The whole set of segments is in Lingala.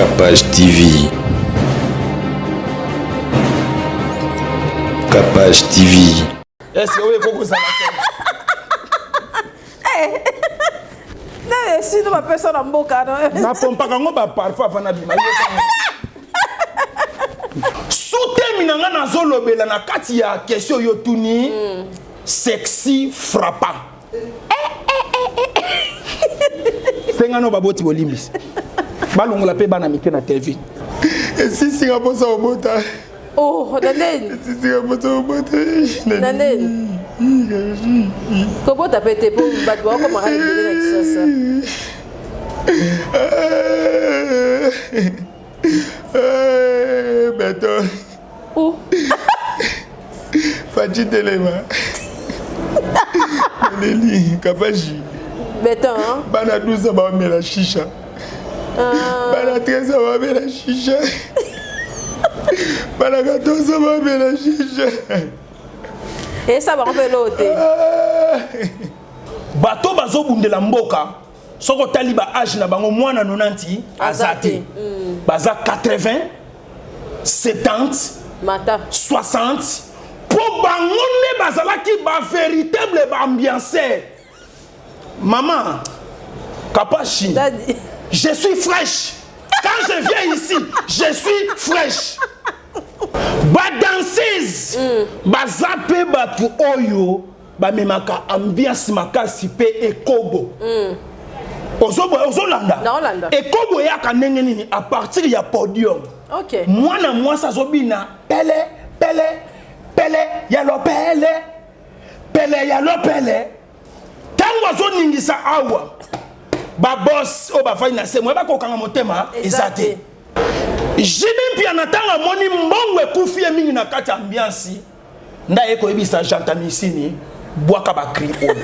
Kapash TV. Kapash TV. Est-ce que oyo ekoki kozala te? Na esi to bapesa na mboka no. Napompaka yango ba parfum avant nabima. Sous-thème na nga nazolobela na kati ya question oyo otuni sexy frappant. Senga no baboti bolimbisi. Balongola pe bana mike na TV. Esisinga mposa obota. Oh, na nini? Esisinga mposa obota. Na nini? Kobota pe te po bato bakomaka ebele na Kinshasa. Beto. Oh. Fatshi telema. Leli Kapashi. Beton. Hein? Bana 12 ans bamela shisha. Ah. Bana 13 ans bamela shisha. Bana 14 ans bamela shisha. Esa bango mpe eloko te. Ah. Bato bazobundela mboka soki otali ba age na bango mwana 90 aza te baza 80 70 Mata. 60 mpo bango nde bazalaki ba véritable ba ambianceur mama Kapashi Daddy. je suis fraîche quand je viens ici je suis fraîche ba danseuse baza mpe bato oyo bamemaka ambiance makasi mpe ekobo ozolanda Naolanda. ekobo eyaka ndenge nini à partir ya podium Ok. mwana mwasi azobina pele pele pele ya lopele pele ya lopele ntango azoningisa awa babos oyo bafandi na se moye bakokanga motema eza te JB Mpiana ntango amoni mbongo ekufi ye mingi na kati ya ambiance nde aye koyebisa Jantamisini bwaka bacri oyo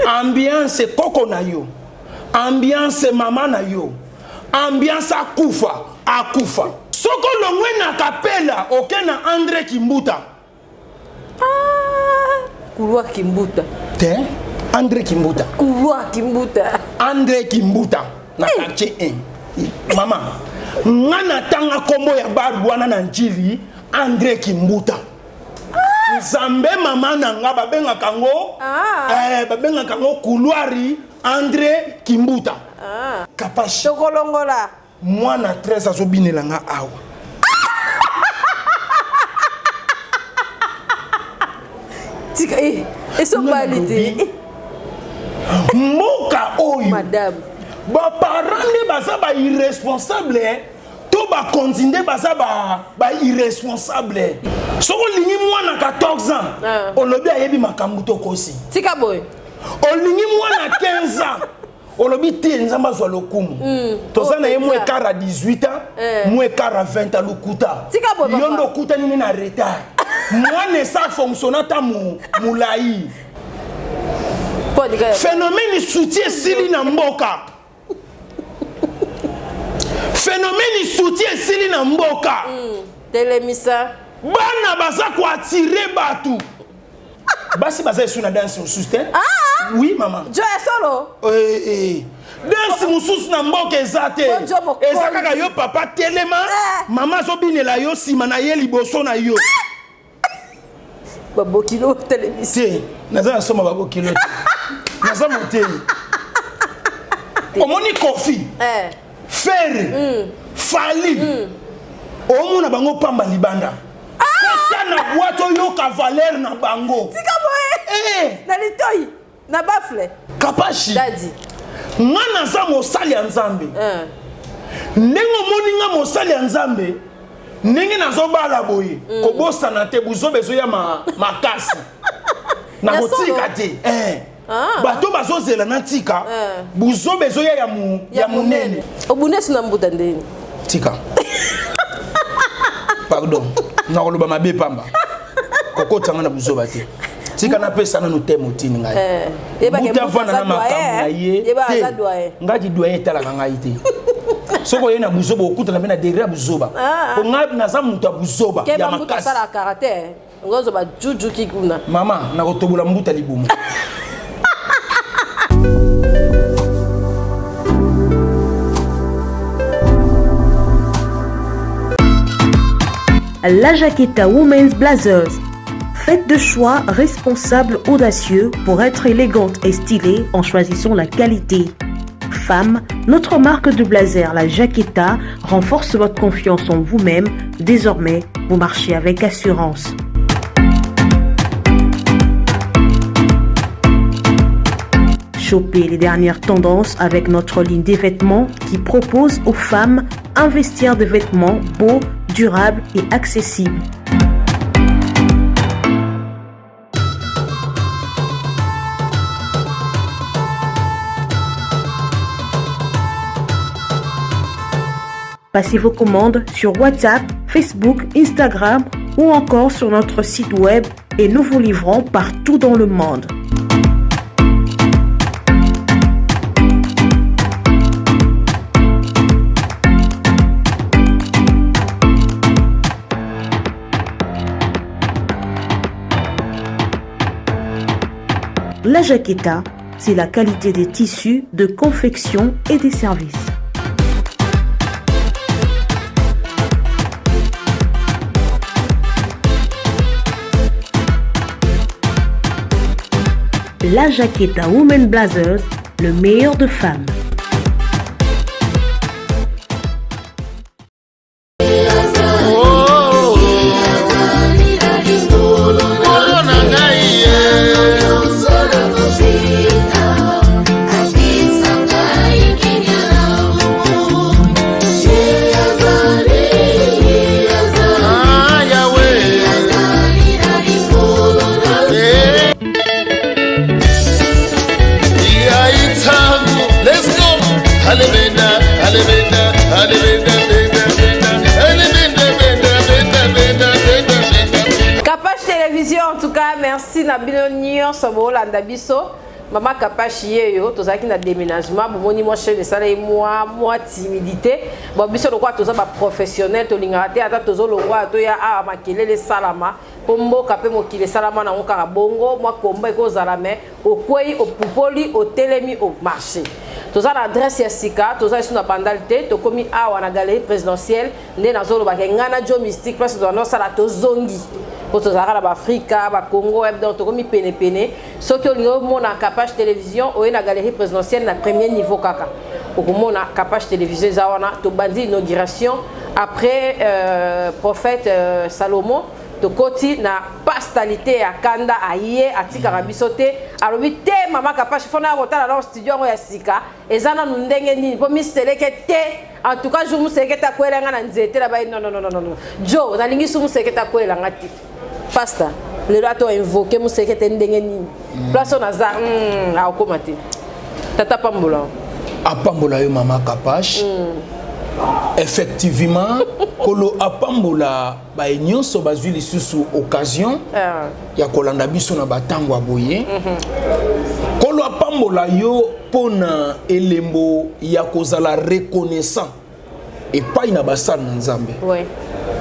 ambiance koko na yo ambiance mama na yo ambiance akufa akufa soki olongwe na kapela oke na Andre Kimbuta. Ah, couloir Kimbuta. Te Andre Kimbuta. Couloir Kimbuta. Andre Kimbuta na quartier 1. Mama, nga natanga kombo ya bar wana na Njili Andre Kimbuta. Nzambe mama na nga babengaka yango Ah. babengaka yango couloir Andre Kimbuta. Ah. Kapashi. Tokolongola. Mwana 13 azobinela nga awa. Tika eh, esobali te. Mboka oyo. Madame. Ba parents nde baza ba irresponsable to bakonzi nde baza ba, ba irresponsable. Soki olingi mwana 14 ans, Ah. olobi ayebi makambo to okosi. Tika boye. Olingi mwana 15 ans, olobi te Nzambe azwa lokumu. Toza na ye mwa écart à 18 ans, mwa écart à 20 ans lokuta. Tika boye, papa. Yo nde okutani ne na retard. Mwana esa fonctionne ata molai. Phénomène soutien esili na mboka. Phénomène soutien esili na mboka. Telemisa. Bana baza koatire bato. Basi baza esu na danse mosusu te. Ah! Oui mama. Jo ya solo. Danse mosusu na mboka eza te. Bo Jo mokonzi. Eza kaka yo papa telema, mama azobinela yo nsima na ye liboso na yo. Babokilo telemisa. Te, naza na soma babokilo te. Naza motei. Omoni Kofi, Ferre, Fally, omona bango pamba libanda. Kota na boîte oyoka valeur na bango. Tika boye. Na litoi, na bafle. Kapashi. Daddy. Nga naza mosali ya Nzambe. Ndenge omoni nga mosali ya Nzambe, ndenge nazobala boye, kobosana te buzoba ezoya makasi. Nakotika te. Bato bazozela na tika, buzoba ezoya ya monene. Obundesi na mbuta ndeni. Tika. Pardon, nakoloba mabe pamba. Kokotanga na buzoba te. Tika napesa nanu te motini ngai. Yebake Mbuta mbuta avanda na aza makambo doyen, na ye yeba te. aza doyen. Ngai ki doyen etalaka ngai te. Soki oye na buzoba okutana mpe na degré ya buzoba. Po ngai naza moto ya buzoba ya Keba mbuta makasi. asala caractère. Ngozo ba juju kikuna. Mama, nakotobola mbuta libumu. La Jaqueta Women's Blazers. Faites de choix responsables audacieux pour être élégante et stylée en choisissant la qualité. Femme, notre marque de blazer, la Jaqueta, renforce votre confiance en vous-même. Désormais, vous marchez avec assurance. Choper les dernières tendances avec notre ligne des vêtements qui propose aux femmes investir des vêtements beaux, durables et accessibles. Passez vos commandes sur WhatsApp, Facebook, Instagram ou encore sur notre site web et nous vous livrons partout dans le monde. La Jaqueta, c'est la qualité des tissus, de confection et des services. La Jaqueta Women Blazers, le meilleur de femmes. Kapash Télévision, en tout cas, merci na bino nyonso bolanda biso. Mama Kapash yeyo tozalaki na déménagement bomoni mwa chaîne esalaki mwa mwa timidité bon biso lokola toza ba professionnel tolingaka te ata tozolongwa toya awa makelele esalama mpo mboka mpe mokili esalama nango kaka bongo mwa komba ekozala me okwei opupoli otelemi omarche toza na adresse ya sika toza lisusu na bandal te tokomi awa na galerie présidentielle nde nazolobaka ngai na jo mystique place tozala nosala tozongi mpo tozalaka na baafrika bacongo donc tokomi penepene soki olingi omona capage télévision oye na galerie présidentielle na premier niveau kaka okomona capage télévision eza wana tobandi inauguration après euh, prophète euh, salomon tokoti na pastalite ya kanda aye atikaka biso te alobi te mama kapashi fona ya kotala nao studio yango ya sika eza nanu ndenge nini mpo miseleke te en tout cas jour moseleke te akwela nga na nzete na baye non non non non jo nalingi su moseleke te akwela nga te pasta lelo ato invoke moseleke te ndenge nini mm. place oyo naza mm, akokoma te tata pambola apambola yo mama kapash mm. effectivement kolo apambola baye nyonso bazwi lisusu occasion ah. ya kolanda biso na batango ya boye mhm. kolo apambola yo mpo na elembo ya kozala reconnaissant epai na basali na nzambe ouais.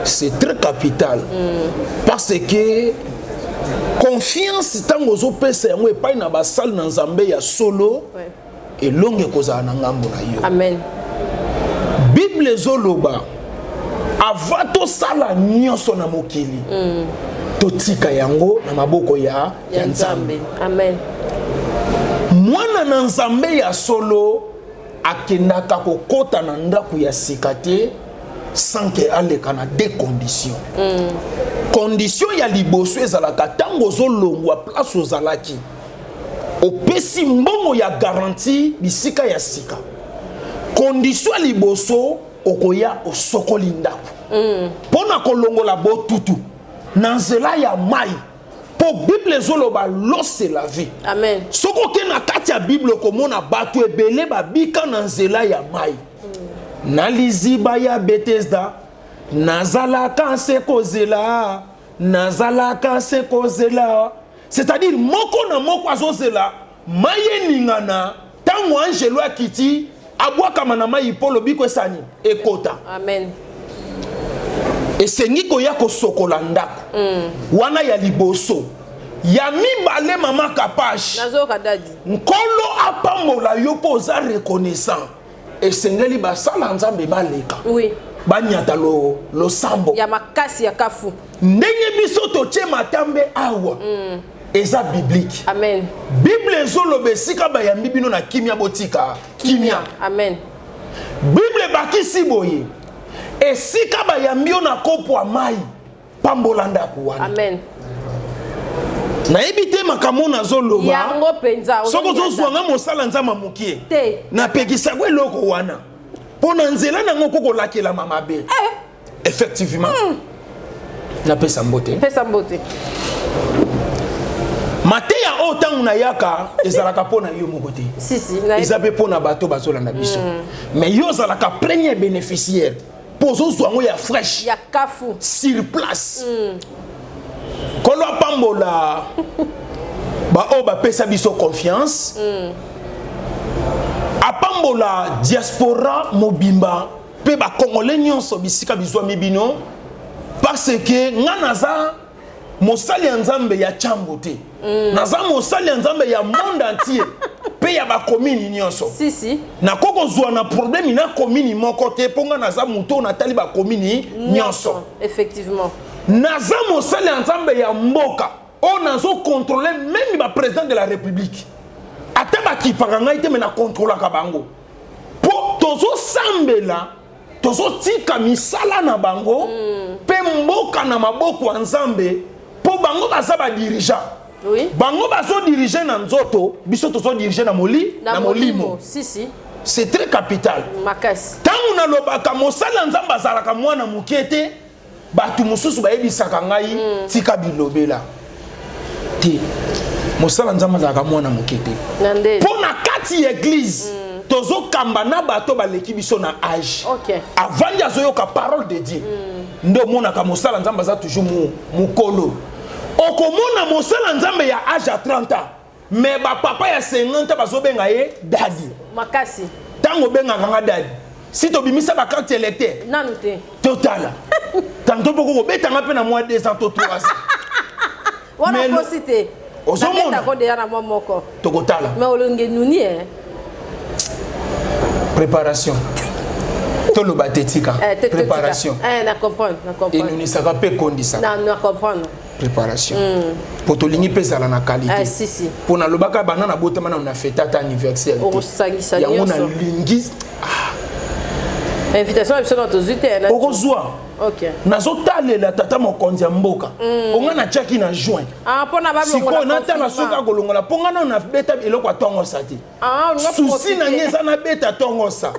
c'est très capital mm. parce que confiance ntango ozopesa yango epai na basali na nzambe ya solo ouais. elonga ekozala na ngambo na yo amen bible ezoloba ava tosala nyonso na mokili mm. totika yango na maboko ya, ya nzambe amen mwana na nzambe ya solo akendaka kokota na ndako ya sika te sans ke aleka na deux conditions mm. condition ya liboso ezalaka ntango ozolongwa place ozalaki opesi mbongo ya garantie bisika ya sika condition ya liboso okoya osokoli ndako mpo mm. na kolongola botutu na nzela ya mai mpo bible ezoloba l'eau c'est la vie amen soki oke na kati ya bible okomona bato ebele babika na nzela ya mai mm. na liziba ya betesda nazalaka se kozela nazalaka se kozela c'est-à-dire moko na moko azozela mai eningana ntango angelo akiti abwakama na mai mpo lobiko esani ekota amen esengi koya kosokola ndako mm. wana ya liboso ya mibale mama kapashe nazoyoka dadi nkolo apambola yo mpo oza reconnaissant. Esengeli basala Nzambe baleka. Oui. Banyata lo losambo. Ya makasi ya kafu. Ndenge biso totie matambe awa. Eza biblique. Amen. Bible ezoloba esika bayambi bino na kimia botika kimia. Amen. Bible ebakisi boye esika bayambi yo na kopo ya mai pambola ndako wana. Amen. Nayebi te makambo nazoloba yango mpenza. Soki ozozwa nga mosala nzambe mokie te, napekisako eloko wana mpo na nzela nango okokolakelama mabe eh. Effectivement. Napesa mbote. Pesa mbote. Mateya oyo ntango nayaka ezalaka mpo na yo moko te. Si, si, eza mpe mpo na bato bazolanda biso. Mais yo ozalaka premier bénéficiaire mpo ozozwa yango ya fraîche ya kafu sur place. Nkolo apambola baoyo bapesa biso confiance. Apambola diaspora mobimba mpe bakongole nyonso bisika bizwami bino, parce que nga naza mosali ya Nzambe ya Tshangu te. Naza mosali ya Nzambe ya monde entier mpe ya bakomini nyonso. Si, si. Nakoki kozwa na problème na komini moko te mpo nga naza moto oyo natali bakomini nyonso. Effectivement. Naza mosali ya Nzambe ya mboka oyo nazocontrôle même baprésident de la République. Ata bakipaka ngai te, me nakontrolaka bango mpo tozosambela, tozotika misala na bango mpe mboka na maboko ya Nzambe, mpo bango baza badirigeant. Bango bazodirige na nzoto, biso tozodirige na moli na molimo. Si, si. C'est très capital. Makasi. Ntango nalobaka mosali ya Nzambe azalaka mwana moke te, bato mosusu bayebisaka ngai tika bilobela te, mosala Nzambe azalaka mwana moke te. Na nde. Mpo na kati ya église tozokamba na bato baleki biso na age. Avandi azoyoka parole de Dieu. Nde omonaka mosala Nzambe aza toujours mokolo. Okomona mosala Nzambe ya age ya 30 ans, mais bapapa ya 50 ans bazobenga ye dadi. Makasi. Ntango obengaka nga dadi, si tobimisa bacarte électeur nanu te. Totala tantôt mpo kobetanga mpe na mwa 2 ans to 3 ans. Wana Mais okosi te. Ozomona? Nabetako deya na mwa moko. Tokotala. Mais olongi enuni e. Préparation, toloba te, tika. Eh, Préparation Eh, na comprendre, na comprendre. enunisaka mpe ekondisaka. Na comprendre. Préparation po tolingi mpe ezala na qualité. Eh, si, si. Mpo nalobaka banda nabotama nano na fete ata anniversaire te. Okosangisa yango nyonso. Nalingi Invitation na biso na tozwi te Okozwa. Ok. Nazotalela tata mokonzi ya mboka onga natiaki na juin. Ah, mpona balongola Sikoyo natala soki confinement. akolongola mpo nga nano nabeta eloko ya ntongosa te. Ah, olinga Susi na ngai profiter. eza nabeta ntongosa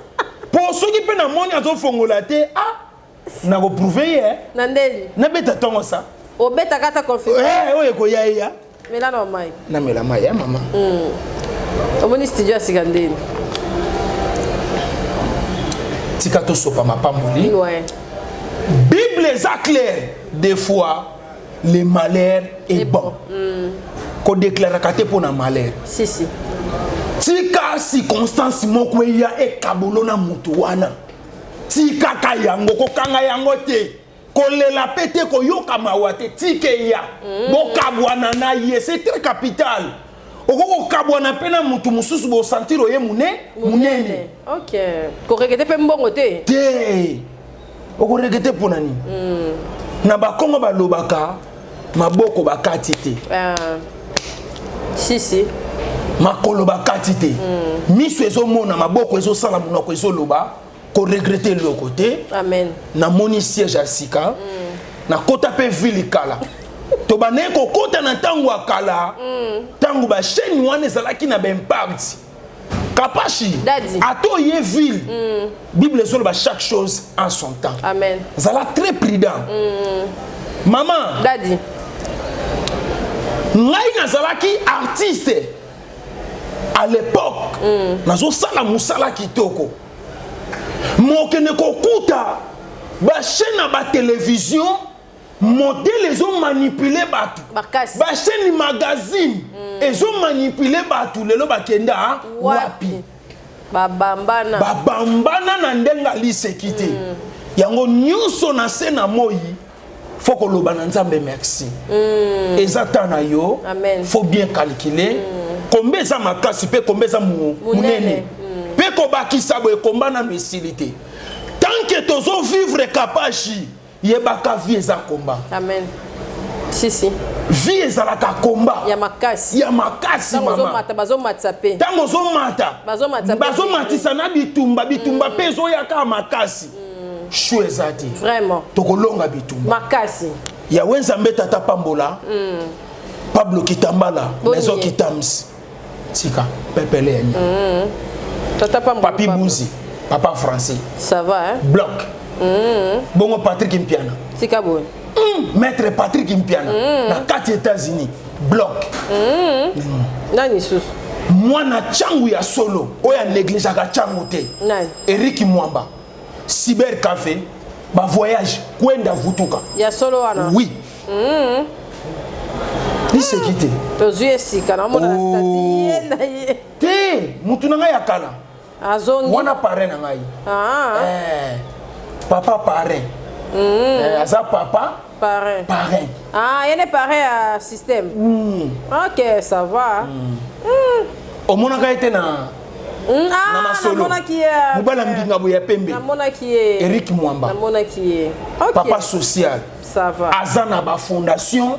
mpo soki mpe namoni azofongola te, ah, nakoprouve ye. Na ndeni? Nabeta ntongosa. Obetaka ata confinement. Eh, oyo ekoya eya. Mela na mai. Namela mai ya mama. Omoni studio ya sika ndeni? Tika tosopa mapamboli. Bible eza claire: des fois le malheur est bon. Kodeklaraka te mpo na malheur. Si, si. Tika circonstance moko eya ekabolo na motu wana, tikaka yango, kokanga yango te, kolela mpe te, koyoka mawa te, tika eya. Bokabwana na ye, c'est très capital. Okoki kokabwana mpe na motu mosusu, bosentir oye monene. Ok, koregretter mpe mbongo te. Te, okoregretter mpo na nini? Na bakongo balobaka maboko bakati te. Ah. Si, si. Makolo bakati te, miso ezomona, maboko ezosala, monoko ezoloba, koregretter eloko te. Amen. Namoni siège ya sika, nakota mpe ville kala. Tobandaki kokota na ntango ya kala, ntango bachaîne wana ezalaki na baimpact. Kapashi, Daddy. ata oye ville, Bible ezoloba chaque chose en son temps. Amen. Zala très prudent, mama. Daddy. Ngai nazalaki artiste à l'époque, nazosala mosala kitoko. Mokende kokuta bachaîne na batelevizio, modele ezomanipule bato. Makasi. Bachaîne magazine ezomanipule bato. Lelo bakenda wapi? Babambana. Babambana na ndenge aliseki te. Yango nyonso na se na moi, faut koloba na Nzambe merci. Eza ta na yo. Amen. Faut bien calculer kombe eza makasi mpe kombe eza Munene. munene. Mpe kobakisa boye komba nanu esili te. Tant que tozo vivre kapashi, yebaka vie eza combat. Amen. Si si. Vie ezalaka combat. Ya makasi. Ya makasi mama. Tango ozomata bazomatisa pe. Tango ozomata. Bazomatisa. Bazomatisa na bitumba, bitumba pe ezoya kaka makasi. Choix eza te. Vraiment. Tokolonga bitumba. Makasi. Yahweh Nzambe tata pambola. Pablo Kitambala, Maison Kitams. Tika pepele ya nyama. Tata pambola. Papi Bunzi, papa français. Ça va hein? Bloc. Bongo Patrick Mpiana. Tika boye. Maître Patrick Mpiana na kati États-Unis. Bloc. Nani susu? Mwana changu ya solo oyo anegligeaka changu te. Nani? Eric Mwamba. Cyber Café, ba voyage kwenda vutuka. Ya solo wana. Oui. Liseki te. Tozwi esika na mona na statut ye na ye. Te, mutu na ngai ya kala. Azongi. Wana parrain na ngai. Ah. Eh, papa parrain. Eh, aza papa Parrain. Parrain. Ah, il est parrain à système. Ok, ça va. Omonaka ete na Ah, na masolo. namonaki ye. Mobala mbinga boya pembe. Namonaki ye. Eric Mwamba. Namonaki ye. Ok. Papa social. Ça va. Aza na ba fondation,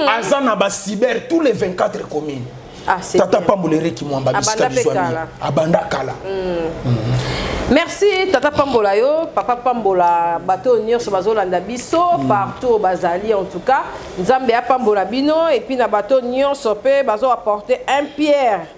aza na ba cyber tous les 24 communes. Ah, c'est Tata bien. Pambola Eric Mwamba bisika Abanda pe bizwami. kala. Abanda kala. Merci Tata Pambola yo, Papa Pambola, bato nyonso bazolanda biso partout bazali en tout cas. Nzambe ya Pambola bino et puis na bato nyonso pe bazo apporter un pierre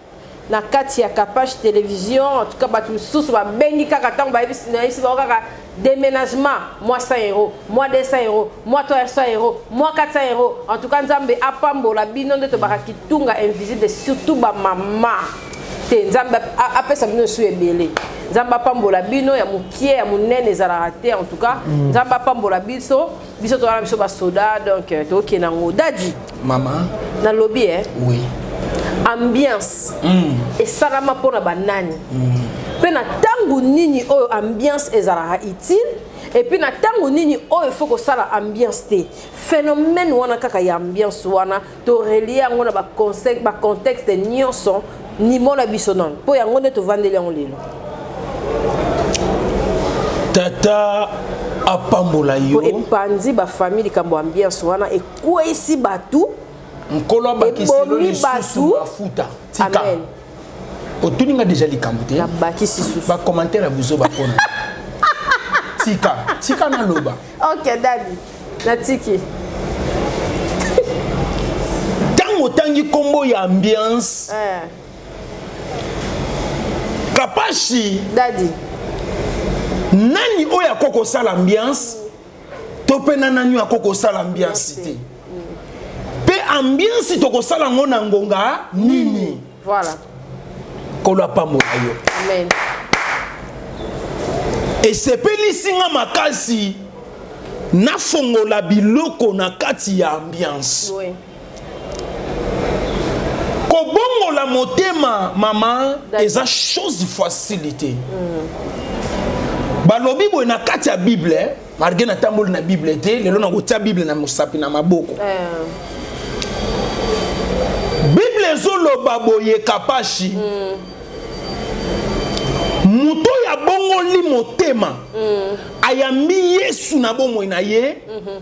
na kati ya Kapash télévision. En tout cas bato mosusu babengi kaka ntango bayebisi na yebisi bango kaka déménagement, moi 100 euros, moi 200 euros, moi 300 euros, moi 400 euros. En tout cas Nzambe apambola bino nde tobaka kitunga invisible surtout ba mama. Te Nzambe apesa bino su ebele. Nzambe apambola bino ya mokie ya monene ezalaka te. En tout cas Nzambe apambola biso, biso toza na biso ba soda donc tokende nango. Dadi. Mama. Nalobi eh. Oui. Ambiance. Esalama mpona banani. Pe na tangu nini oyo ambiance ezalaka utile et puis na tangu nini oyo faut kosala ambiance te. Phénomène wana kaka ya ambiance wana to relier yango na ba conseil, ba contexte nyonso ni mona biso non. Po yango nde tovandeli yango lelo. Tata apambola yo. Po epanzi ba famille likambo ambiance wana ekwesi batu. Nkolo abakisi Ebomi lisusu batu. mafuta. Tika. Amen. Otuninga déjà likambo te. Nabakisi susu. Ba commentaire ya buzo bakona. Tika, tika na loba. Ok, daddy. Natiki. Tango tangi kombo ya ambiance. Kapashi. Daddy. Nani oyo akoko sala ambiance? To pe na nani oyo akoko sala ambiance te? Pe ambiance tokosala ngo na ngonga nini? Voilà. Nkolo apambola yo. Amen. Esepelisi nga makasi nafongola biloko na kati ya ambiance. Oui. Kobongola motema mama eza chose facilité. Balobi boye na kati ya Bible, malgré na tamboli na Bible te, lelo na kotia Bible na mosapi na maboko. Bible ezoloba boye kapashi. Moto ya bongoli motema ayambi Yesu na bomoi na ye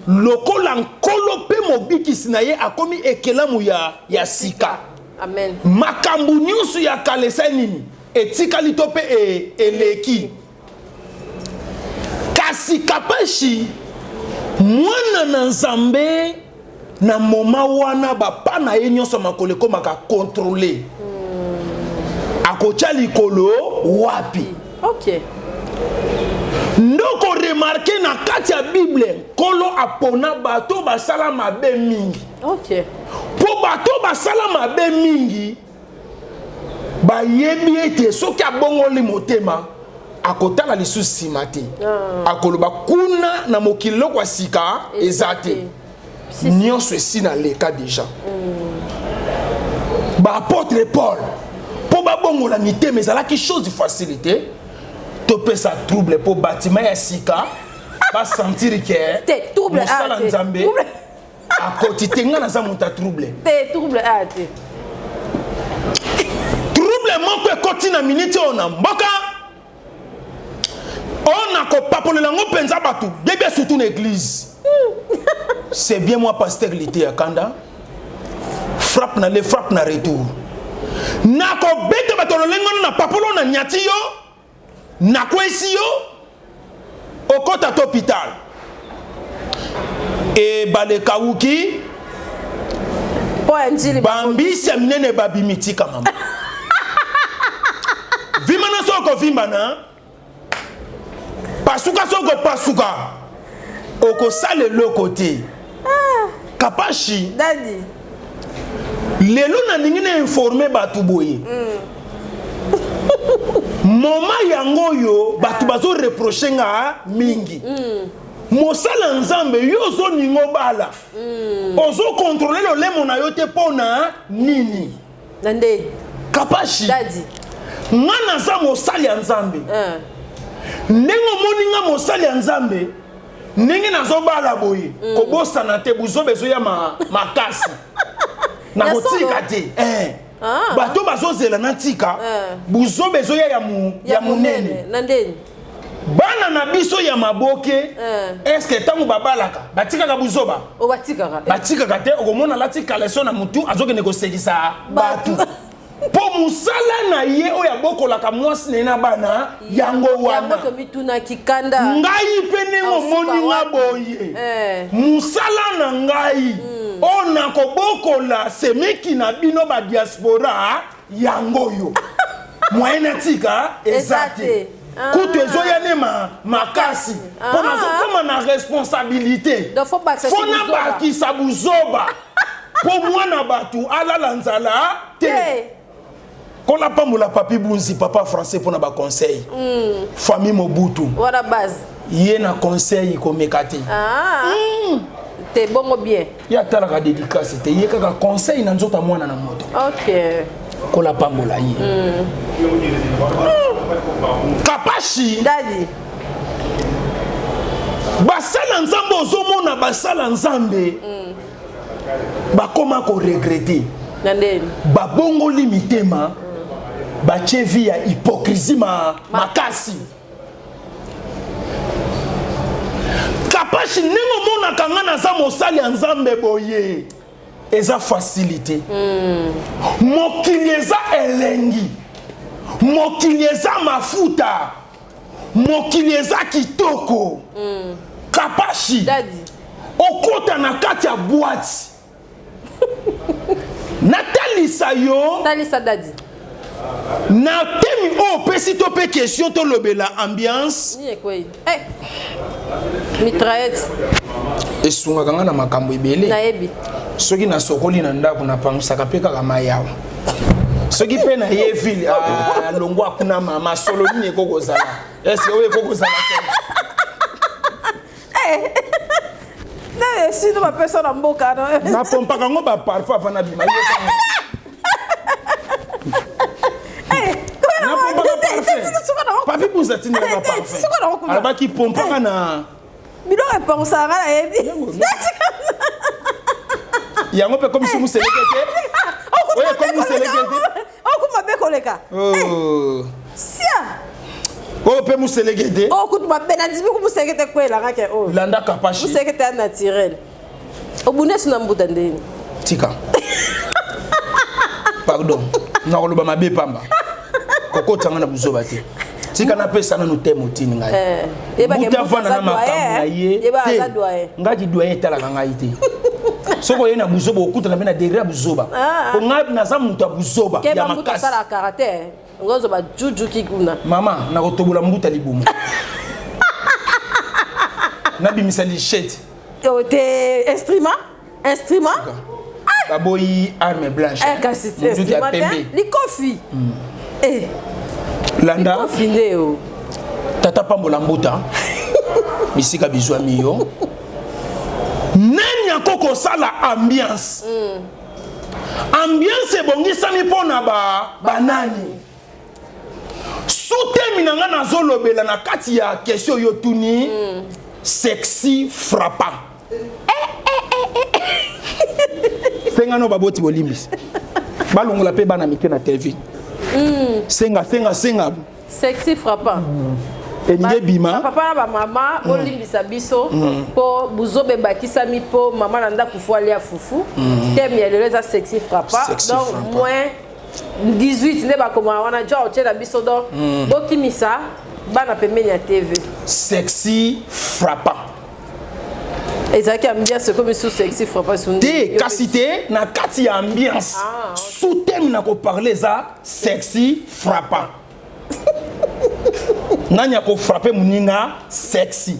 lokola nkolo pe mobikisi na ye akomi ekelamu ya sika. Amen. Makambo nyonso ya kala esali nini? Etikali to pe eleki. Kasi kapashi mwana na Nzambe na moma wana bapa na ye nyonso makolo ekomaka contrôler. Akotia likolo wapi? Ok. Ndoko remarquer na kati ya Bible, Nkolo apona bato basala mabe mingi. Ok. Po bato basala mabe mingi, bayebi ete soki abongoli motema, akotala lisusu nsima te. Akoloba kuna na mokili loko ya sika eza te. Nyonso esi na leka déjà. Ba apôtre Paul, po babongola mitema ezalaki chose facilité, topesa trouble po bâtiment ya sika, ba sentir que Te, trouble, mosala ah, te. Nzambe Trouble. akoti te, nga naza moto ya trouble. Te, trouble, ah, te. Trouble Trouble moko ekoti na miniti oyo na mboka oyo nakopapolela yango mpenza bato bebe surtout na église. C'est bien moi pasteur Liteya Kanda. Frappe na le frappe na retour. Nakobeta bato lolenge wana na papolo na nyati yo nakwesi yo okota to hôpital ebale ekawuki bambisi ya minene babimi tika mama vimbana so okovimbana pasuka so okopasuka okosala eloko te ah. kapashi Daddy. Lelo nalingi na informe bato boye Moma yango oyo bato bazo reproche nga mingi mm. Mosala Nzambe yo ozoninga obala mm. Ozo controle lolemo na yo te mpo na nini? Na nde Kapashi Daddy. Nga naza mosali ya Nzambe uh. Ndenge omoni nga mosali ya Nzambe ndenge nazobala boye mm. Kobosana te buzoba ezoya ma, makasi nakotika te eh. Ah. Bato bazozela natika eh. Buzoba ezoya ya, mu, ya, ya monene bana na biso ya maboke eh. Eske ntango babalaka batikaka buzoba? Oh, batikaka batikaka te. Okomona alati kaleso na motu azokende kosekisa bato mpo mosala na ye oyo abokolaka mwasi na ye na bana yango wana. Ngai mpe ndenge omoni nga boye eh. Mosala na ngai mm. Oyo nakobokola semeki na bino badiaspora yango oyo moyen natika eza te kutu ezoya ne makasi mpo nazokoma na responsabilité fo nabakisa buzoba mpo mwana bato alala nzala te. Kola pambola Papi Bunzi, papa français mpona baconseil mm. Famille Mobutu wana base ye na conseil komeka te ah. Te bongo bien ye atalaka dédicace te, ye kaka conseil na nzoto ya mwana na moto. Ok. Kola pambola ye mm. Kapashi Daddy. Basala Nzambe ozomona basala Nzambe mm. Bakoma koregrete, babongoli mitema, batie vie ya hypocrisie ma, makasi. Kapashi, ndenge omonaka nga naza mosali ya Nzambe boye eza facilité mm. Mokili eza elengi, mokili eza mafuta, mokili eza kitoko mm. Kapashi, okota na kati ya boîte natalisa yo. Talisa dadi. Na temi oyo opesi to mpe question tolobela ambiance. Nini ekwei eh. Mitraillette esungaka nga na makambo ebele. Nayebi. Soki nasokoli na ndako napangusaka mpe kaka mai awa. Soki mpe na ye ville alongwa kuna mama solo nini ekoki kozala ese oyo ekoki kozala te. Esino bapesa na mboka. Napompaka yango baparfum avant nabima. Napompaka parfum. Papi Buza atindelaka parfum, alobaki pompaka na biloko epangusaka nga nayebi. Yango mpe komisi moseleke te, oyo ekomi moseleke te. Oku mabe koleka. Sia. Oyo mpe moseleke te. Oyo kutu mabe nandimi ku moseleke te kwelanga ke oyo. Landa Kapashi. Moseleke te ya naturel obundesi na mbuta ndeni. Tika, pardon, nakoloba mabe pamba kokotanga na buzoba te. Tika napesa nanu te motini ngai Yebake mbuta avanda na mbuta aza makambo na doyen, ye yeba te. aza doyen. Ngai kidoyen etalaka ngai te. Soki oye na buzoba okutana mpe na degré ya buzoba po ngai naza moto ya buzoba ya keba mbuta makasi. asala karate ngozo bajujuki kuna. Mama nakotobola mbuta libumu nabimisa lichete. Oyo te instrument instrument. Baboyi arme blanche. Eh, kasi Munduki ya instrument te pembe. Likofi. Eh, landa. Likofi nde o. Tata pambola mbuta bisika bizwami yo. Nani ako kosala ambiance? Ambiance ebongisami mpo na ba banani? Sutemi na nga nazolobela na kati ya question oyo tuni sexy frappant senga no baboti bolimbisi balongola mpe bana mike na TV. Senga senga senga. Sexy frappant. Elingi ebima. Papa na bamama bolimbisa biso mpo buzoba ebakisami mpo mama na ndako fo alia fufu. Thème ya lelo eza sexy frappant. Sexy Donc frappant. moins 18 nde bakomaka wana jo otiela biso donc bokimisa bana pembeni ya TV. Sexy frappant. Ezalaki ambiance ekomi sous sexy frappant su Te kasi te na kati ya ambiance. Ah, ok. Sous thème na koparle eza sexy frappant. Nani akofrappe moninga sexy.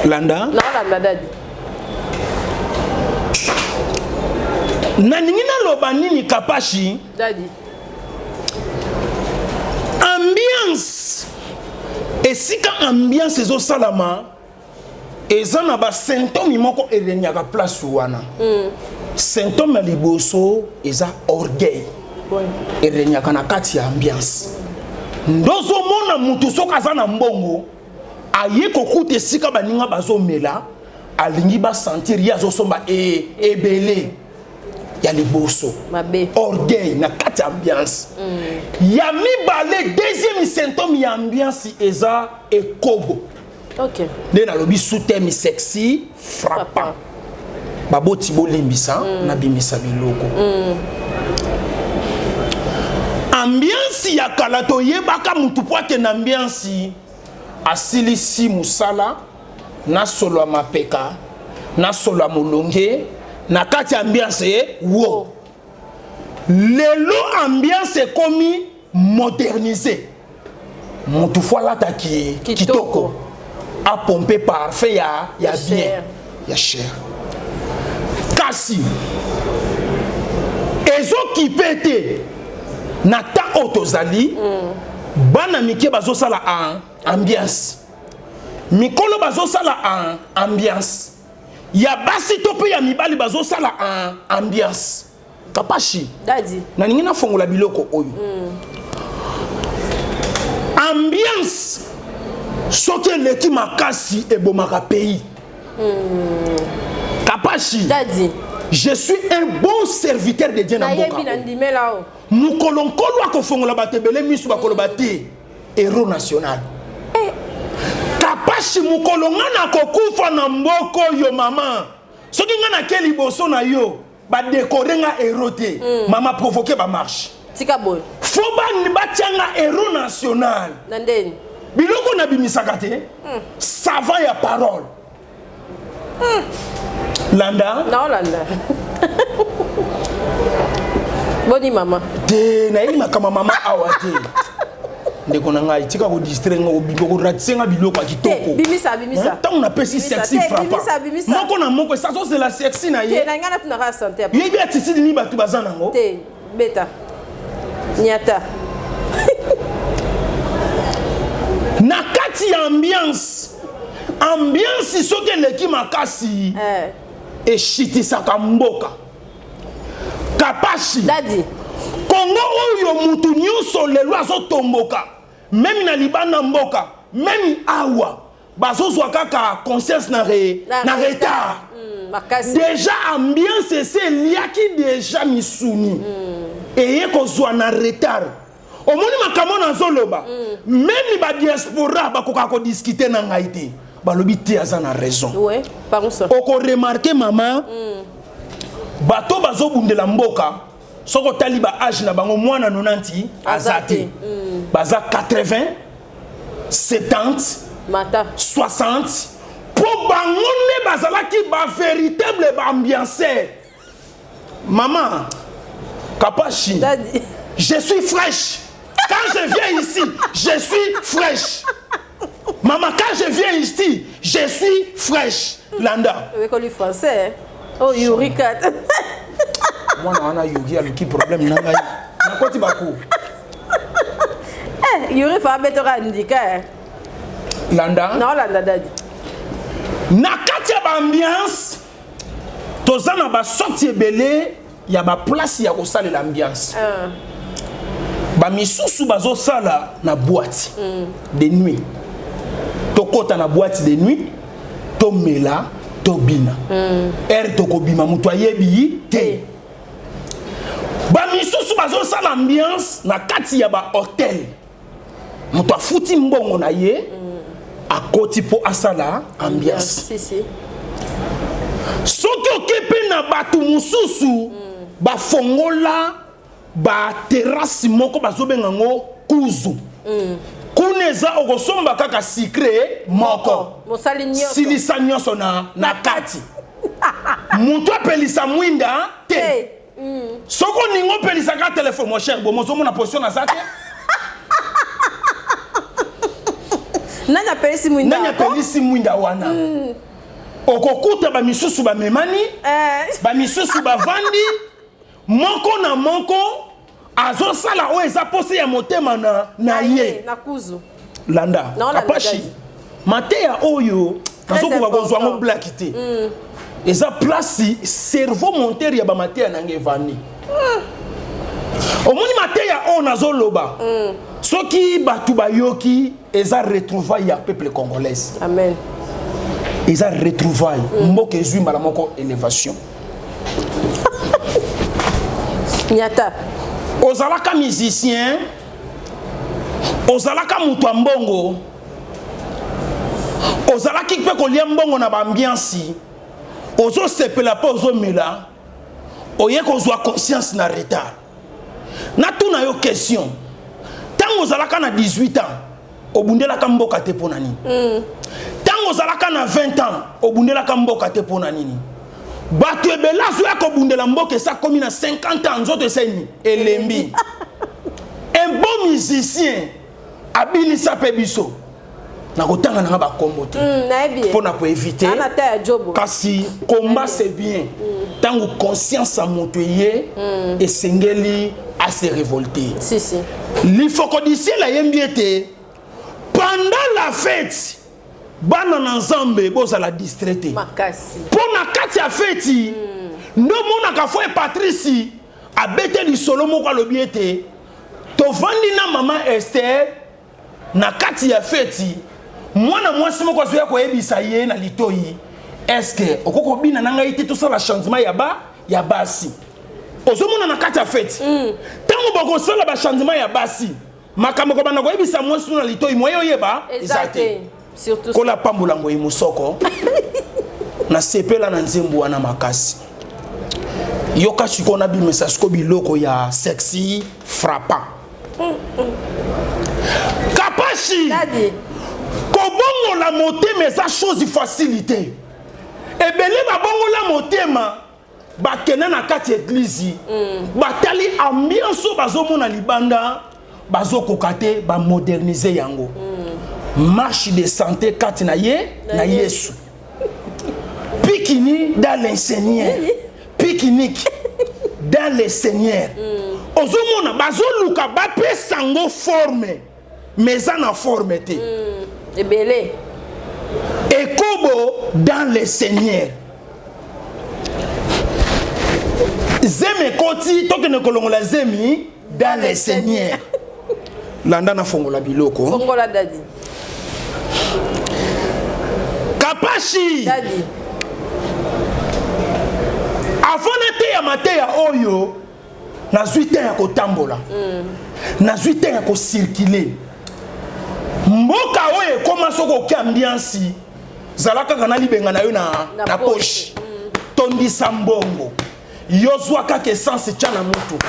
Landa. Naolanda dadi. Nalingi naloba nini Kapashi? Dadi. Ambiance esika ambiance ezosalama eza na basymptôme moko eregnaka place wana. Symptôme ya liboso eza orgueil. Eregnaka na kati ya ambiance. Ndozomona mutu soki aza na mbongo aye kokuta esika baninga bazomela alingi basentir ye azosomba ebele ya liboso. Mabe. Orgueil na kati ya ambiance. Ya mibale, deuxième symptôme ya ambiance eza ekobo. Ok. Nde nalobi sous-thème sexy frappant. Baboti bolimbisa nabimisa biloko. Ambiance ya kala toyebaka mutu po akende ambiance asilisi mosala na solo ya mapeka na solo ya molonge na kati ya ambiance wo. Lelo ambiance ekomi modernisé. Mutu fo alata kitoko apompe parfait ya bien ya cher. Kasi ezokipe te na temps oyo tozali bana mike bazosala ambiance, mikolo bazosala ambiance, ya basi to pe ya mibali bazosala ambiance. Kapashi, Dadi. Nalingi nafongola biloko oyo. Ambiance soki eleki makasi ebomaka pays. Kapashi, Dadi. Je suis un bon serviteur de Dieu na mboka. Nayebi na ndimela o. Mokolo nkolo akofongola bato ebele misu bakoloba te héros national. Kapashi mokolo nga nakokufa na mboka oyo mama. Soki nga nake liboso na yo ba décorer nga héros te. Mama provoquer ba marche. Tika boy. Fo batia nga héros national. Na ndeni. Biloko na bimisaka te. Savant ya parole. Landa. Na olanda. Boni mama. Te nayebi makambo mama awa te. Ndeko na ngai tika ko distraire nga obimba ko ratise nga biloko ya kitoko. Bimisa bimisa. Ntango napesi sexy frappant. Moko na moko esazozela sexy na ye. Te na ngai natunaka santé. Yebi attitude ni bato baza nango. Te beta. Nyata. Na kati ya ambiance. Ambiance soki eleki makasi. Eshitisaka mboka. Kapashi. Dadi. Kongo oyo mutu nyonso lelo azotomboka. Même na libanda mboka, même awa bazozwa kaka conscience na retard. Makasi. Déjà ambiance ese eliaki déjà misuni. Eye kozwa na retard. Omoni makambo nazoloba. Même ba diaspora bakoka ko discuter na ngai te. Balobi te aza na raison. Ouais, par ça. Oko remarquer maman. Bato bazobundela mboka. Soko tali ba âge na bango mwana 90 azate. Baza 80 70 mata 60 po bango nde bazalaki ba véritable ba ambianceur. Maman Kapashi, Daddy. Je suis fraîche. Quand je viens ici, je suis fraîche. Maman, quand je viens ici, je suis fraîche. Landa. Vous français, hein? Oh, Yurika. Moi, on a Yuri, a le problème. Nakoti baku. Eh, Yuri fa beto andika. Landa. Non, Landa daddy. Na kati ya ba ambiance, toza na ba sorti ebele ya ba place ya kosalela ambiance. Ba misusu bazosala na boîte de nuit. Tokota na boîte de nuit, tomela, tobina. Er tokobima mutu ayebi te. Bamisusu bazosala ambiance na kati ya bahotel, moto afuti mbongo na ye, akoti mpo asala ambiance. Si, si. Soki oke mpe na bato mosusu, bafongola baterrasse moko, bazobenga yango kuzu. Kuna eza okosomba kaka sucré moko, mosali nyonso, silisa nyonso na kati. Moto apelisa mwinda te. Hey. Soki oningi opelisaka telefone, mon cher, bomo ozomona position naza te. Nani apelisi mwinda? Nani apelisi mwinda wana? Okokuta bamisusu bamemani, bamisusu bavandi moko na moko, azosala oyo eza posa ya motema na ye. Na kuzu. Landa. Naolanda. Kapashi, Daddy. Mateya oyo nazokoka kozwa yango important. blaki te. Eza place cerveau montere ya bamateya nanga evandi. Omoni mateya oyo nazoloba, soki bato bayoki, eza retrouvaille ya peuple congolaise. Amen. Eza retrouvaille. Mboka ezwi mbala moko élévation. Nyata. Ozalaka musicien, ozalaka moto ya mbongo, ozalaki mpe kolia mbongo na baambiance, ozosepela mpe ozomela, oye kozwa conscience na retard. Natuna yo question: ntango ozalaka na 18 ans, obundelaka mboka te mpo na nini? Ntango ozalaka na 20 ans, obundelaka mboka te mpo na nini? Bato ebele azoya kobundela mboka esa komi na 50 ans, nzoto eseni elembi. Un bon musicien abinisa mpe biso, nakotanga nanga bakombo te Nayebi ye. mpo na koéviter. Ana ta ya jobo. Kasi combat, c'est bien. Ntango conscience ya moto eye, esengeli ase révolter. Si, si. Lifokodisiel ayembi ete pendant la fête, bana na Nzambe bozala distrait te. Makasi. Mpo na kati ya feti nde omonaka frère Patrice abete lisolo moko, alobi ete tovandi na mama Ester na kati ya feti, mwana mwasi moko azoya koyebisa ye na litoi: "Est-ce okoki kobina na ngai te, tosala changement ya basi?" Ozomona na kati ya feti, ntango bakosala bachangement ya basi, makambo kobanda koyebisa mwasi na litoi, moye oyeba eza te, surtout. Kola pambola ngoi mosoko, nasepela na nzembo wana makasi. Yoka sikoyo, nabimisa sikoyo biloko ya sexy frappant. Kapashi, Daddy. Kobongola motema eza chose facile te. Ebele babongola motema, bakenda na kati ya église, batali ambiance oyo bazomona libanda, bazokoka te, bamoderniser yango. Marche de santé kati na ye na Yesu, pique-nique dans le Seigneur, pique-nique dans le Seigneur. Ozomona bazoluka bapesa yango forme, mais eza na forme te. Ebele. Ekobo dans le Seigneur, zemi ekoti, tokende kolongola zemi dans le Seigneur. Landa, nafongola biloko. Fongola, Daddy. Kapashi, Daddy. Avant nateya mateya oyo, nazwi te ya kotambola, nazwi te ya kocirculer mboka oyo ekóma. Soki oke ambiance, zala kaka na libenga na yo na, Na na poche. Poche, tondisa mbongo, yo zwa kaka essence, tya na motuka.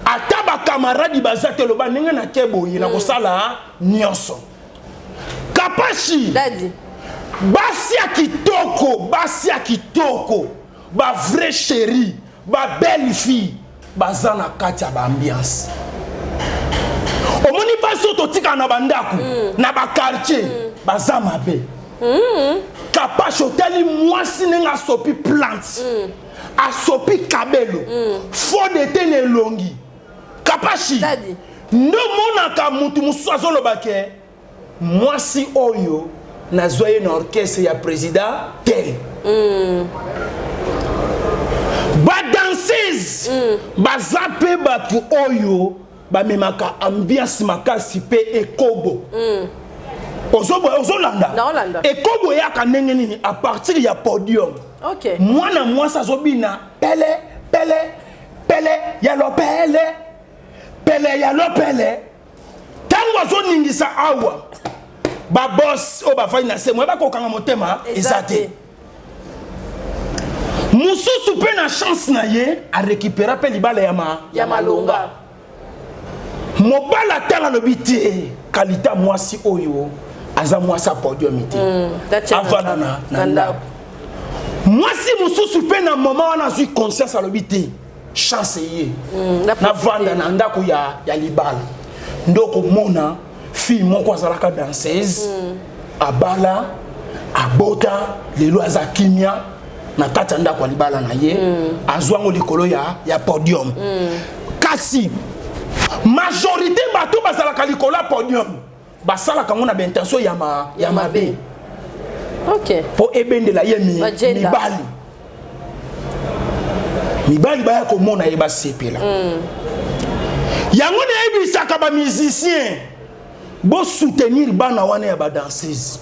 Ata bakamaradi baza te, loba ndenge nake boye na kosala nyonso. Kapashi, Daddy. Basi ya kitoko, basi ya kitoko, bavrai chéri, babelle fille baza na kati ya baambiance. Omoni basi oyo totikala na bandako, na baquartier, baza mabe. Kapashi, otali mwasi ndenge asopi plante, asopi kabelo, fond de teint na elongi. Kapashi, Daddy. Nde omonaka mutu mosusu azoloba ke mwasi oyo nazwa ye na orchestre ya président tel. Badanseuse baza mpe bato oyo bamemaka ambiance makasi mpe ekobo. Ozolanda? Naolanda. Ekobo eyaka ndenge nini? À partir ya podium. Mwana mwasi azobina pele pele. pele ya lopele pele ya lopele ntango azoningisa awa babos oyo bafandi na se moye bakokanga motema eza te mosusu mpe na chance na ye arekipera mpe libala ya, ma, ya malonga mobali atala alobi te kalita mwasi oyo aza mwasi ya podium te mm, avanda na, na ndako mwasi mosusu mpe na moma wana azwi conscience alobi te chance eye mm, navanda na ndako ya, ya libala nde okomona fille moko azalaka danseuse mm. abala abota lelo aza kimia na kati ya ndako ya libala na ye mm. azwa yango likolo ya, ya podium mm. kasi majorité bato bazalaka likolo ya podium basalaka yango na baintention ya, ma, ya mabe okay. mpo ebendela ye mi, mibali mibali baya komona ye basepela mm. yango nayebisaka bamusicien bosoutenir bana wana ya badanseuse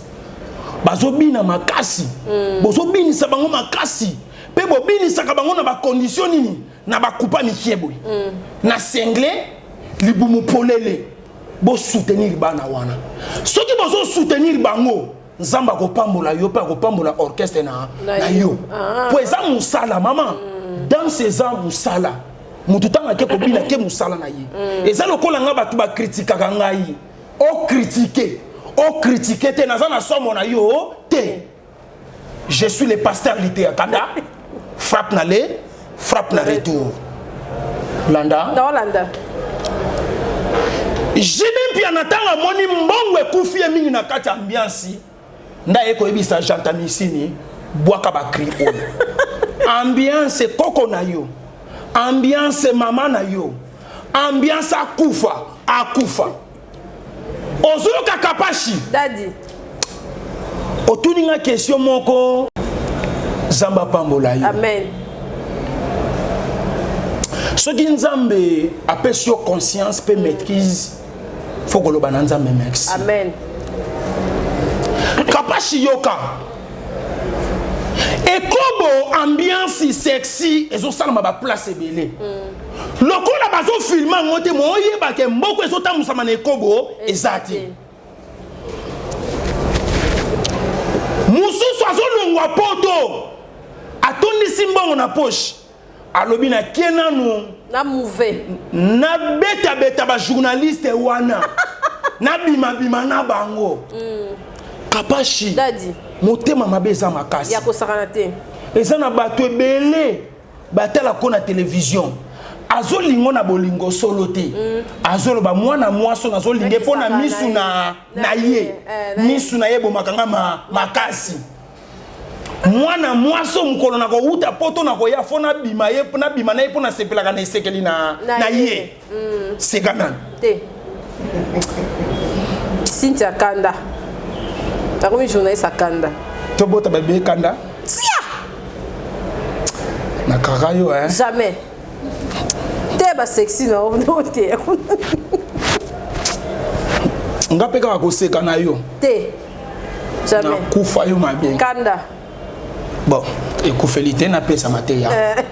bazobina makasi mm. bozobinisa bango makasi mpe bobinisaka bango na bakondition nini na bakupa mikie boye mm. na sengle libumu polele bosoutenir bana wana soki bozosoutenir bango nzambe akopambola yo mpe akopambola orchestre na, na, na yo mpo ah. eza mosala mama mm. danse eza mosala moto ntango ake kobina ke mosala na ye mm. eza lokola ngai bato bakritikaka ngai okritike okritike te naza na somo na yo te je suis le pasteur liteya kanda frappe na le frappe na retour landa naolanda JB Mpiana ntango amoni mbongo ekufi ye mingi na kati ya ambiance nde aye koyebisa Jantamisini bwaka bakri oyo ambiance koko na yo ambiance mama na yo ambiance akufa akufa ozoyoka kapashi dadi otuni nga question moko nzambe apambola yo amen soki nzambe apesi yo conscience mpe maîtrise fo koloba na nzambe merci amen kapashi yoka ekobo ambiance sexy ezosalama baplace ebele mm. lokola bazofilme yango te moyeba ke mboko ezotambusama na ekobo eza te mosusu azolongwa poto atondisi mbongo na poche alobi nakie nanu na mouve nabetabeta bajournaliste wana nabimabima na bango mm. kapashi motema mabe eza makasi ya kosakana te eza na bato ebele batala ko na television azolingo na bolingo solo te mm. azoloba mwana mwasi oyo nazolinge mpo na misu na, na ye eh, misu na ye ebomaka nga ma, makasi mwana mwasi oyo mokolo nakowuta poto nakoya fo nabima ye nabima na ye mpo nasepelaka na esekeli na, na, na ye mm. seka nani te cynthia kanda nakomi journaliste akanda tobota babe kanda tia nakaka yo hein jamais te basexy na yo te nga mpe kaka koseka na yo te jamais nakufa yo mabe kanda bon ekufeli te napesa mateya eh.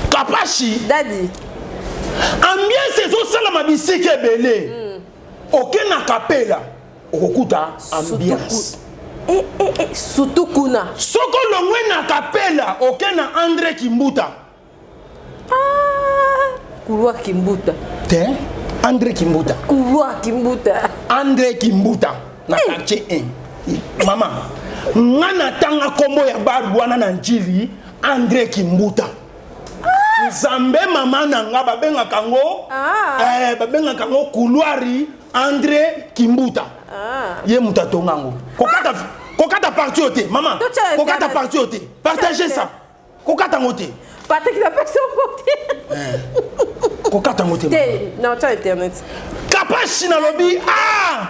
kapashi dadi ambiance ezosalama bisika ebele mm. oke na kapela okokuta ambiance eh, eh, eh, surtout kuna soki olongwe na kapela oke na andre kimbuta ah, couloir kimbuta te andre kimbuta couloir kimbuta andre kimbuta na hey. quartier 1 mama nga natanga nkombo ya bar wana na njili andre kimbuta ah. nzambe mama na nga babengaka yango ah. eh, babengaka yango couloir andre kimbuta ah. ye moto atonga yango kokata kokata parti oyo te mama kokata parti oyo te partage ça kokata yango te Patrick napesi yango te eh. kokata yango te te na otya internet kapashi nalobi a ah!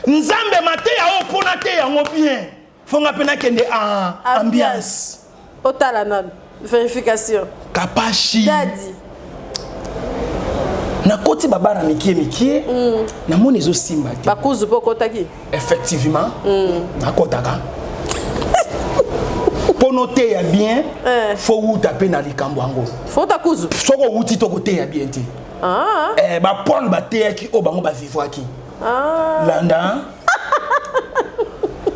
nzambe mateya oyo mpo nateya yango bien fo nga mpe nakende a ambiance otala nanu verification kapashi dadi nakoti babara mikie mikie mm. namoni ezosimba te bakuzu mpe okotaki effectivement mm. nakotaka Mpo noteya bien, Eh. fo wuta mpe na likambo yango. Fo takuzu. Soki owuti to koteya bien te. Ah. Eh, ba Paul bateyaki oyo bango bavivwaki. Ah. Landa.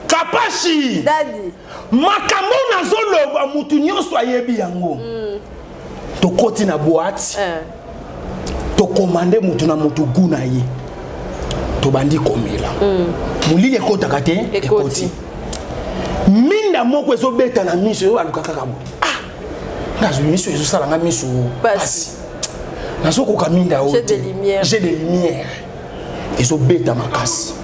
Kapashi. Daddy. Makambo nazoloba mutu nyonso ayebi yango. Tokoti na boîte. Eh. Tokomande mutu na mutu gu na ye. Tobandi komela. Molili ekotaka te, Ekoti. ekoti. Minda moko ezobeta na miso, ezo baluka kaka boye. Ah! Nga miso ezosala nga miso Pasi. pasi. Nazokoka minda oyo J'ai te. des lumières. J'ai des lumières. Ezobeta makasi.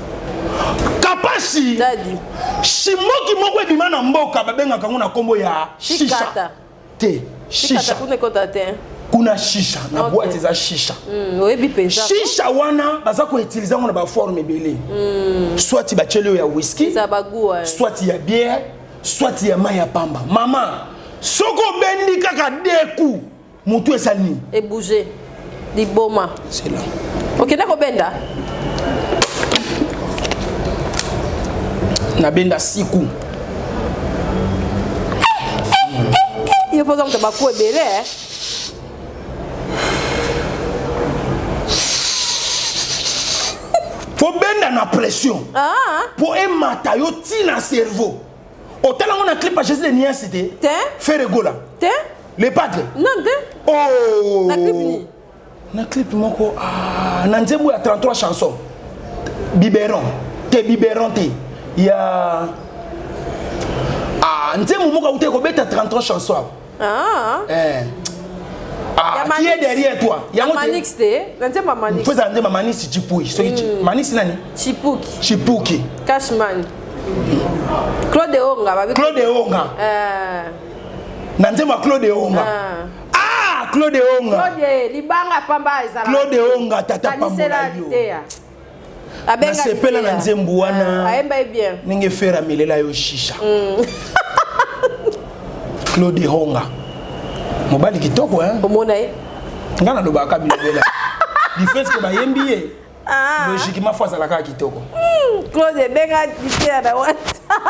Kapasi. Daddy. Shimoki moko ebima na mboka babengaka yango na kombo ya shisha. Shikata. Te, Shikata shisha. kuna ekota te. Kuna shisha na Ok. boîte eza shisha. Oyebi mpenza. Shisha wana baza koutilize yango na baforme ebele. Soit batieli oyo ya whisky, Eza bagoût. eh. soit ya bière, soit ya mai ya pamba. Mama, soki obendi kaka deux coups, motu esali nini? Ebouger. Liboma. C'est là. Okende kobenda. Nabenda six coups. Yo mpoza moto baku ebele. eh. Faut benda na pression. Ah. Po emata yo ti na cerveau. Otala ngo na clip ya Jésus de Nias te. Te. Ferre Gola. Te. Le padre. Non te. Oh. Na clip nini? Na clip moko ah, na nzembo ya 33 chansons. Biberon. Te biberon te. Ya ah, nzembo moko auti kobeta 33 chansons. Ah. Eh. Ah, Ya qui est Manix. derrière toi? Ya Yango te. Manix te. Na nzembo ya Manix. Faut ezala nzembo ya Manix Chipui. Soki Manix nani? Chipuki. Chipuki. Cashman. Claude Onga. Babi. Claude Onga. Eh. Na nzembo ya Claude Onga. Ah. Ah, Claude Onga. Claude libanga pamba ezala. Claude Onga tata Kanisela pambola yo. liteya. Abenga Nasepela na liteya. nzembo wana. Ah, ayemba ye bien. Ndenge Ferre amelela yo shisha. Claude Onga. Mobali kitoko hein. Omona ye. Nga nalobaka bilobela. Du fait que bayembi ye. Ah. Logiquement fo azalaka kitoko. Claude ebenga liteya na WhatsApp.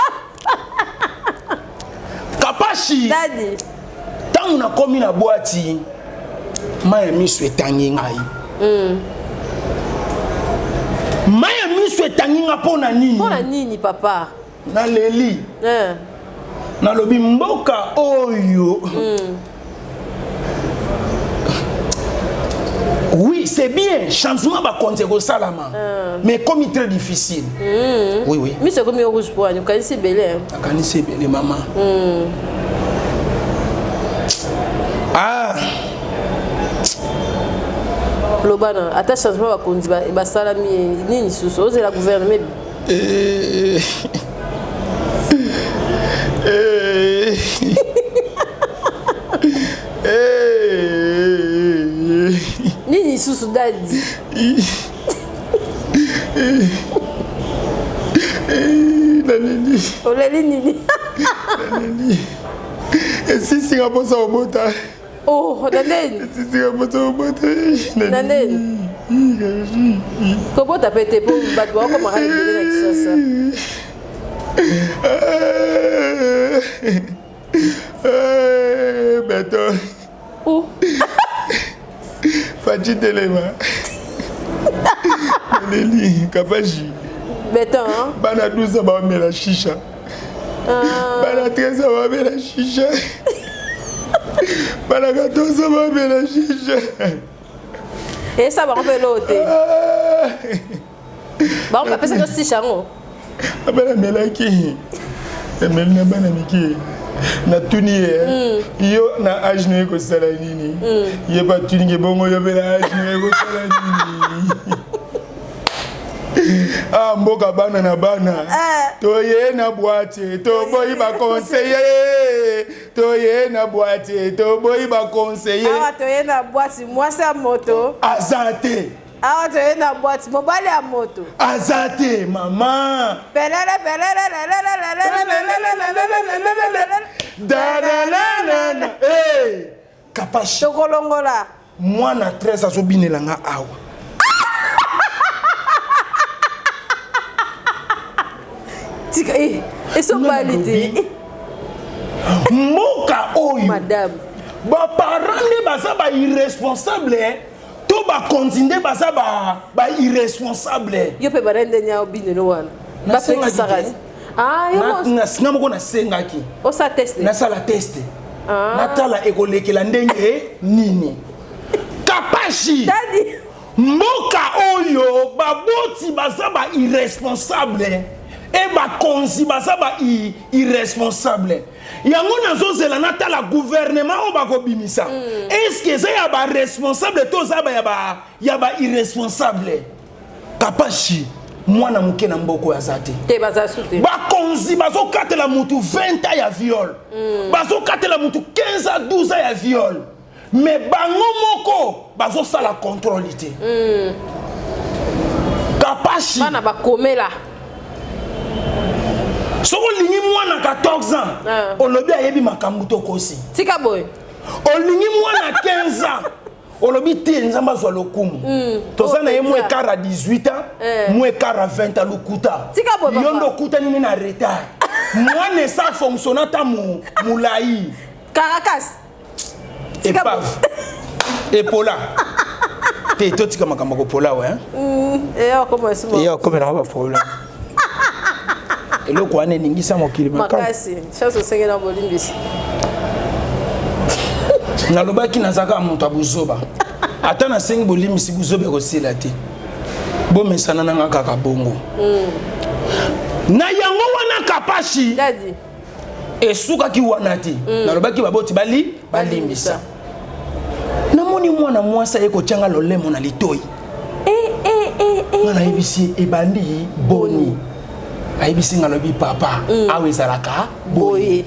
Kapashi. Daddy. Ntango nakomi na boîte, mai ya miso etangi ngai. Mai ya miso etangi nga mpo na nini? Mpona nini papa? Naleli. Eh. Nalobi mboka oyo. Oui, c'est bien, changement bakonzi ekosalama. Mais comme très difficile. Oui, oui. Miso ekomi yo rouge po ani okanisi ebele. eh. Nakanisi ebele mama. Ah, Loba na ata changement bakonzi basalami nini susu ozela gouvernement. Eh. Eh. Eh. Nini susu daddy? Naleli. Oleli nini? Naleli. Esisinga mposa kobota. Oh, na nini? Esisinga mposa kobota. Na nini? Kobota pe te po bato bakomaka ebele na Kinshasa. Beto. Oh. Faci telema. Naleli Kapashi. Beton. hein? Bana 12 baomela shisha. Bana 13 baomela shisha. Bana 14 baomela shisha. Esa bango mpe eloko te. Bango bapesaka shisha yango. Bana melaki. Emeli na bana mike. Natuni ye yo na age na ye kosala nini? Ye batuni ke bongo yo mpe na age na ye kosala nini? Ah, mboka bana na bana. Toye na boîte, toboyi ba conseiller. Toye na boîte, toboyi ba conseiller. Awa toye na boîte mwasi ya moto. Aza te. Awa toye na boîte mobali ya moto. Aza te, mama. Pelele pelele lelele lelele lelele lelele. Da da la la la. Hey, Kapashi. Tokolongola. Mwana 13 azobinela nga awa. Tika eh esobali te. Mboka oyo Madame. Baparent nde baza ba irresponsable to bakonzi nde baza ba, ba irresponsable. Yo mpe bana ndenge ya obinelo wana. Nasengaki Bapekisaka. te. Ah, yo Na- mo- na- nga moko nasengaki. Osala test. Nasala test. Natala ekolekela ndenge nini. Kapashi. Daddy. Mboka oyo baboti baza ba irresponsable e bakonzi baza ba irresponsable. Yango nazozela natala gouvernement oyo bakobimisa. Est-ce eza ya baresponsable to eza ya ba irresponsable? Kapashi, mwana moke na mboka oyo aza te. Te, baza su te. Bakonzi bazokatela mutu 20 ans ya viol, bazokatela mutu 15 à 12 ans ya viol, mais bango moko bazosala contrôle te. Kapashi, Bana bakomela. Soki olingi mwana 14 ans, Ah. olobi ayebi makambo, tokosi. Tika boye. Olingi mwana 15 ans, olobi te Nzambe azwa lokumu, toza na ye mo mpenza. écart à 18 ans, Eh. mo écart à 20 ans, lokuta. Tika boye, papa. Yo nde okutani nde na retard. Mwana esa fonctionne ata molai. Caracas. Tika boye. Epave epola te, totika makambo ya kopola we. Eya okoma esimo. Eya okomelanga baproblème. Eloko wana eningisa mokili makasi. Makasi. Chance osengeli na bolimbisi. Nalobaki nazalaka moto ya buzoba. Ata nasengi bolimbisi, buzoba ekosila te. Bomesana nanga kaka bongo. Na yango wana, Kapashi, Daddy. esukaki wana te. Nalobaki baboti bali balimbisa. Namoni mwana mwasi aye kotianga lolemo na litoi. Eh, eh, eh, eh. Nga nayebisi ye, ebandi boni? Ayebisi nga, alobi: "Papa, awa ezalaka boye." Boye.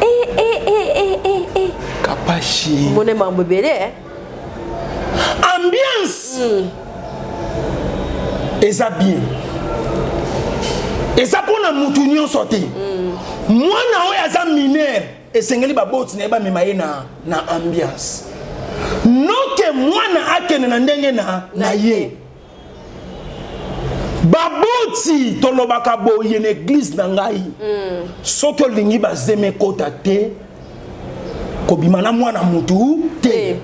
Eh, eh, eh, eh, eh, eh. Kapashi, Mone mambo ebele, eh. Ambiance eza bien, eza mpona mutu nyonso te. Mwana oyo aza mineur, esengeli baboti na ye bamema ye na ambiance, noke mwana akende na ndenge na ye. Baboti, tolobaka boye na église na ngai: soki olingi bazemi ekota te, kobima na mwana mutu te.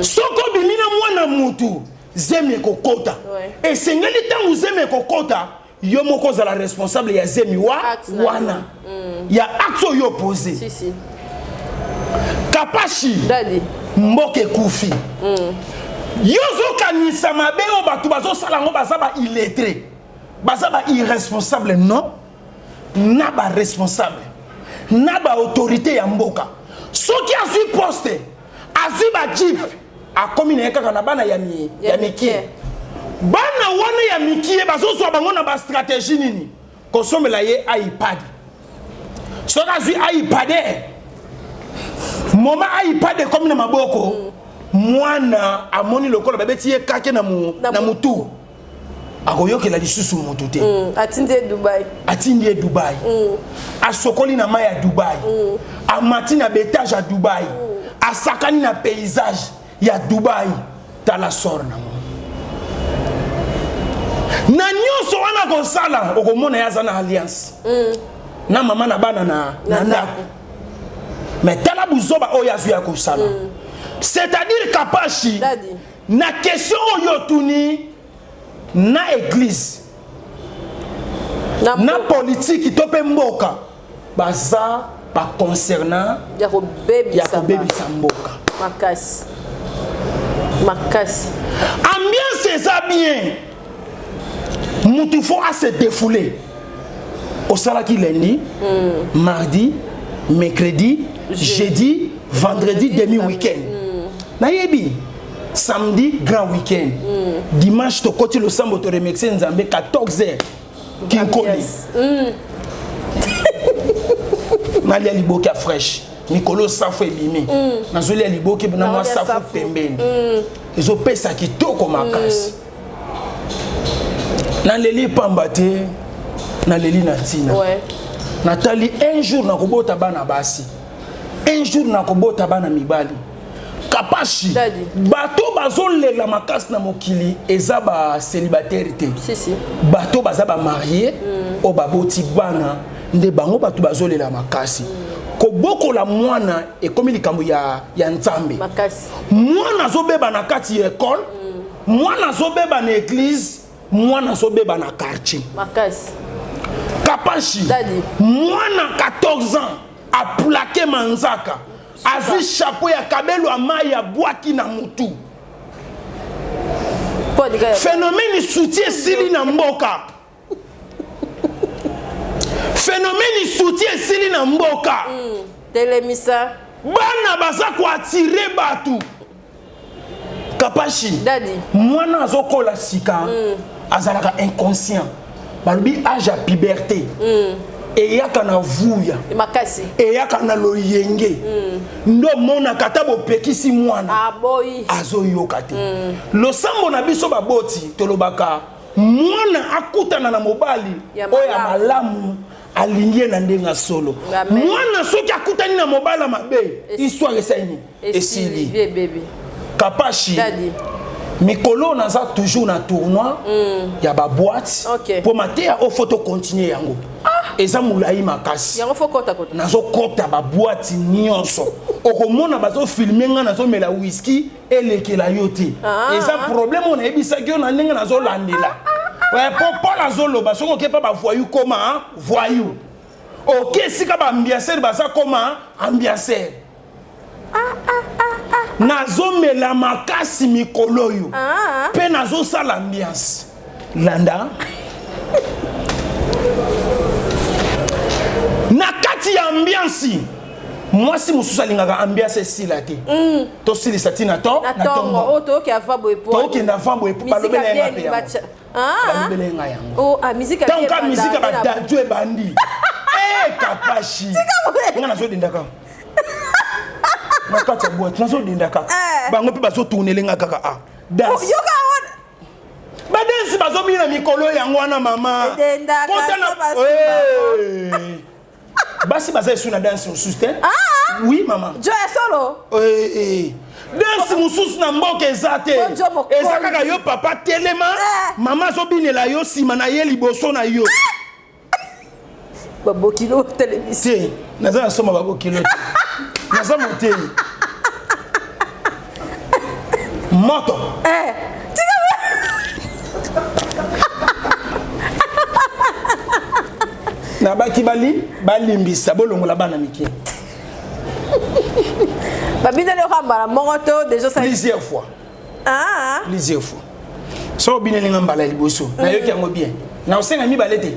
Soki obimi na mwana mutu, zemi ekokota. Esengeli ntango zemi ekokota, yo moko ozala responsable ya zemi wa Acte na wana, ya acte oyo opose. Si, si. Kapashi, Daddy. mboka ekufi. Yo ozokanisa mabe oyo bato bazosala yango baza ba illettré, baza ba irresponsable? Non, na baresponsable, na baautorité ya mboka. Soki azwi poste, azwi bajeep, akomi na ye kaka na bana Ya ya mikie. mike. Bana wana ya mikie, bazozwa bango na bastratégie nini? Kosomela ye iPad. Soki azwi iPad, moma iPad ekomi na maboko, mwana amoni lokola babeti ye kake Na na mutu, akoyokela lisusu motu te. Atindi ye Dubai. Atindi ye Dubai, asokoli na mai ya Dubai, amati na baétage ya Dubai, asakani na paysage ya Dubai. Tala sort nango na nyonso wana kosala. Okomona ye aza na alliance na mama na bana na ndako, mais tala buzoba oyo azwi ya kosala. C'est-à-dire, Kapashi, Daddy. na question oyo otuni, na église, Na na mboka. politiki to mpe mboka, baza baconcernant Ya kobebisa. Ya kobebisa mboka. Makasi. Makasi. Ambiance eza bien, mutu faut ase défouler. Osalaki lundi, mardi, mercredi, jeudi, vendredi, demi week-end. Nayebi samedi grand week-end, dimanche tokoti losambo, toremercie Nzambe, 14 heures kinkoli. Nalia liboki ya fraîche mikolo, safu ebimi, nazolia liboki na mwa Naolia safu safu. pembeni, ezopesa kitoko makasi. Naleli pamba te, naleli na ntina. Natali un jour nakobota bana basi, un jour nakobota bana mibali. Kapashi, Daddy. bato bazolela makasi na mokili eza bacélibataire te. Si, si. Bato baza bamarie oyo baboti bana nde bango bato bazolela makasi. Kobokola mwana ekomi likambo ya, ya Nzambe. Makasi. Mwana azobeba na kati ya ekole, mwana azobeba na eglise, mwana azobeba na quartier. Makasi. Kapashi, Daddy. mwana 14 ans aplake manzaka, azwi chapeau ya kabelo ya mai abwaki na mutu. Phénomène soutien esili na mboka. Phénomène soutien esili na mboka. Telemisa. Bana baza koatire bato. Kapashi, Daddy. mwana azokola sika, azalaka inconscient. Balobi âge ya puberté eyaka na vuya, Makasi. Eyaka na loyenge. Nde omonaka ata bopekisi mwana, Aboyi. Azoyoka te. Losambo na biso baboti, tolobaka mwana akutana na mobali Ya oyo ya malamu. Malamu, alingi ye na ndenge ya solo. Amen. Mwana soki akutani na mobali ya mabe, histoire esali nini? Esili. Esili. Vie baby. Kapashi, Daddy. Mikolo naza toujours na tournoi ya baboîte mpo mateya oyo faut tocontinue yango, eza molai makasi. Yango faut kota kota. Nazokɔta baboîte nyonso, okomona bazofilme nga nazomela whisky, elekela yo te. Eza problème oyo nayebisaki yo na ndenge nazolandela. Po Paul azoloba, soki oke mpa bavoyou, koma voyou, oke esika baambianceur baza, koma ambianceur. Nazomela makasi mikolo oyo mpe nazosala ambiance. Landa, na kati ya ambiance, mwasi mosusu alingaka ambiance esila te. Tosilisa ntina to na na tongo tongo. Oyo toyoki avant boye po Tokende avant boye po balobela ye nga mpe yango. Balobela ye nga yango. Oh, ah, musique. Ntango ka musique badadju ebandi, e Kapashi, nga nazodendaka na kati ya boîte, nazodenda kaka. Bango mpe bazotournele nga kaka a danse. Yoka wana. Badanse bazobina mikolo yango wana, mama. Edendaka, Kota na so basimba. Eh. Basi baza esu na danse mosusu te. Oui, mama. Jo ya solo. Eh, eh. Danse mosusu na mboka eza te. Bonjo mokonzi. Eza kaka yo papa telema, mama azobinela yo nsima na ye, liboso na yo. Babokilo telemisi. Te, naza na soma babokilo te, naza motei moto. Eh, tika. Nabaki bali balimbisa, bolongola bana mike. Babineli oka mbala moko to déjà ça? Plusieurs fois. Plusieurs fois. So obineli nga mbala ya liboso, nayoki yango bien, nakosenga mibale te.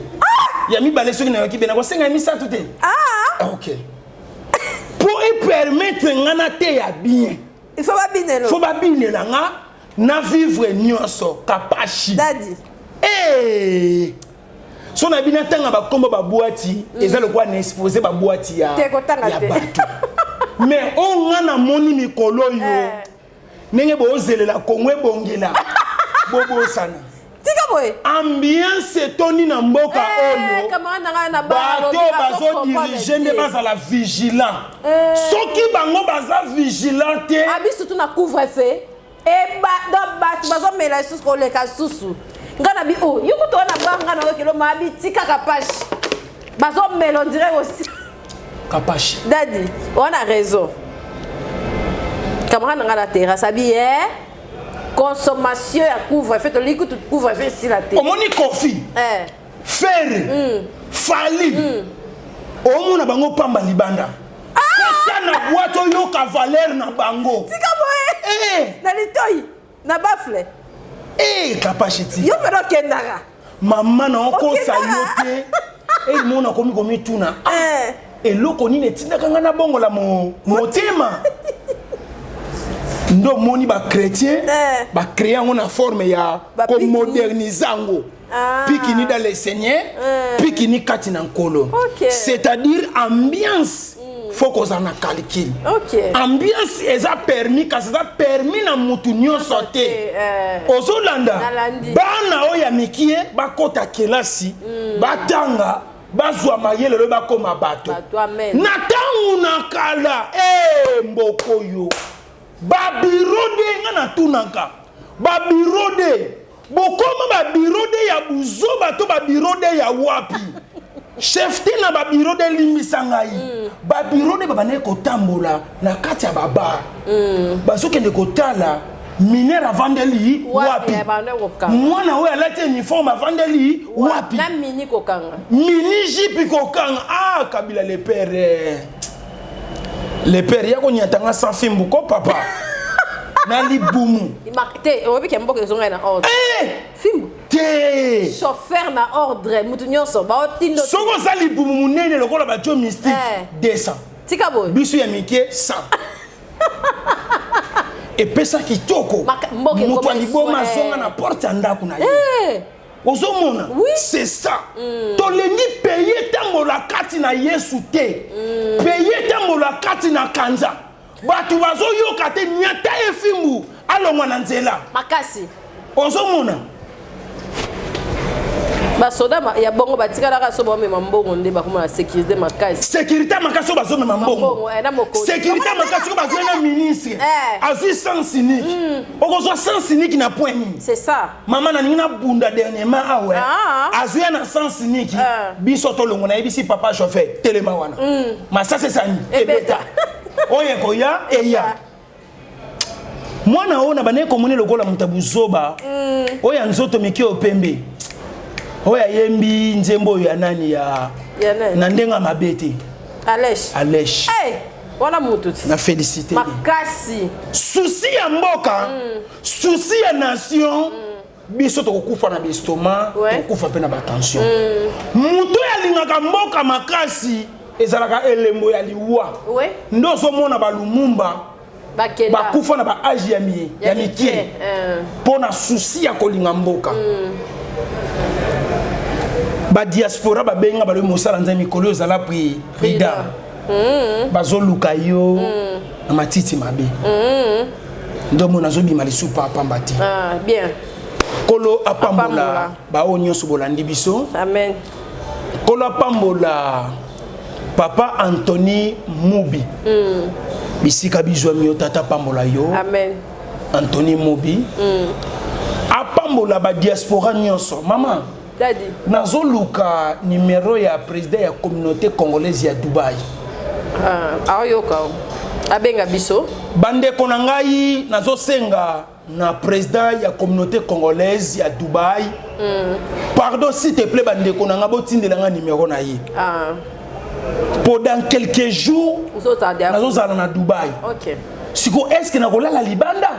Ya mibale soki nayoki bien, nakosenga ya misato te. Ok, po epermettre nga na te ya bien, Il faut babinelo. Faut babinela nga na vivre nyonso. Kapashi, Daddy. Eh! So na bino ntanga bakombo baboîte, eza lokola na expose baboîte ya, Te, kotanga ya te. bato. Mais oyo nga namoni mikolo oyo, ndenge bozelela Kongo ebongela, bobosana. Tika boye. Ambiance etondi na mboka oyo. Camarade na ngai na Bato bazodirige nde bazala vigilant. Soki bango baza vigilant te, abi surtout na couvre-feu eba, donc bato bazomela lisusu koleka susu. Nga na bi o yo kutu wana ba nga na okelo ma abi tikaka pashi bazomela, on dirait aussi. Kapashi. Daddy, wana raison. Camarade na nga na terrasse abi ye consommation ya couvre-feu, tolingi kutu couvre-feu esila te. Omoni Kofi, Ferre, Fally, omona bango pamba libanda, kota na boîte, oyoka valeur na bango. Tika boye. Na litoi na baffle. Eh, Kapashi, ti Yo mpe okendaka. Mama na okosa yo Okendaka. te. Emona komi komituna, ah, eloko nini etindaka ngai nabongola motema? Nde omoni bachrétien bacréer yango na forme ya komodernize yango. Pikini dans le Seigneur, pikini kati na Nkolo. C'est-à-dire ambiance, faut kozala na calcul. Ambiance eza permis, kasi eza permis na mutu nyonso te. Ozolanda? Nalandi. Bana oyo ya mikie bakɔta kelasi, batanga, bazwa mayele oyo bakóma bato. Bato, amen. Na ntango na kala e mboka oyo, babureau de nga natunaka, babureau de bokóma babureau de ya buzoba to babureau de ya wapi? Chef te na ba bureau de limbisa ngai. Ba bureau de babandaki kotambola na kati ya ba bar. Bazokende kotala mineur avandeli wapi, mwana oyo alati uniforme avandeli wapi, na mini kokanga, mini jipi kokanga. Ah, Kabila le père, eh. Le père ya konyata nga sans fimbu ko papa na libumu te. Oyebi ke mboka ezongai na ordre eh! Fimbu te, chauffeur na ordre, mutu nyonso baotindo. Soki oza libumu monene lokola bajo mystique, 200. Tika boye. Biso ya mike, 100. Epesa kitoko. Moto ya liboma azonga na porte ya ndako na ye. Ozomona, c'est ça. Tolingi paye etambola kati na Yesu te, paye etambola kati na kanza. Bato bazoyoka te, nyata ye fimbu, alongwa na nzela. Makasi. Ozomona. Basoda ya bongo batikalaka so baomema mbongo nde bakoma na sécurité makasi. Sécurité makasi oyo bazomema mbongo, sécurité makasi oyo bazwi na ministre azwi sens unique. Okozwa sens unique na point nini? C'est ça. Mama, naningi nabunda dernièrement awa, azwi ya na sens unique. Biso tolongo, nayebisi papa chauffeur, telema wana, masasi esani ebeta, oyo ekoya eya. Mwana oyo na bandeki komoni lokola moto ya buzoba, oyo ya nzoto mike, oyo pembe, oyo ayembi nzembo oyo ya nani ya na ndenge ya mabe te. Alesh. Wana mutu. Na félicité. Makasi. Souci ya mboka, souci ya nation. Biso tokokufa na baestomac, tokokufa mpe na batension. Moto oyo alingaka mboka makasi ezalaka elembo ya liwa. Nde ozomona balumumba bakufa na baage ya mike mpo na souci ya kolinga mboka. Badiaspora babenga, balobi: "Mosala nzambe, mikolo oyo ezala prudent, bazoluka yo na matiti mabe." Nde omona azobima lisusu pa pamba te. Bien. Kolo apambola baoyo nyonso bolandi biso. Amen. Kolo apambola papa Antony Mubi. Bisika bizwami yo, tata apambola yo. Amen. Antony Mubi apambola badiaspora nyonso. Mama. Daddy. Nazoluka numero ya président ya communauté congolaise ya Dubai. Ah, aoyoka, abenga biso. Bandeko na ngai, nazosenga na président ya communauté congolaise ya Dubai, pardon, s'il te plaît, bandeko na ngai, botindela ngai numero na ye. Po dans quelques jours nazozala na Dubai. Siko est ce que nakolala libanda?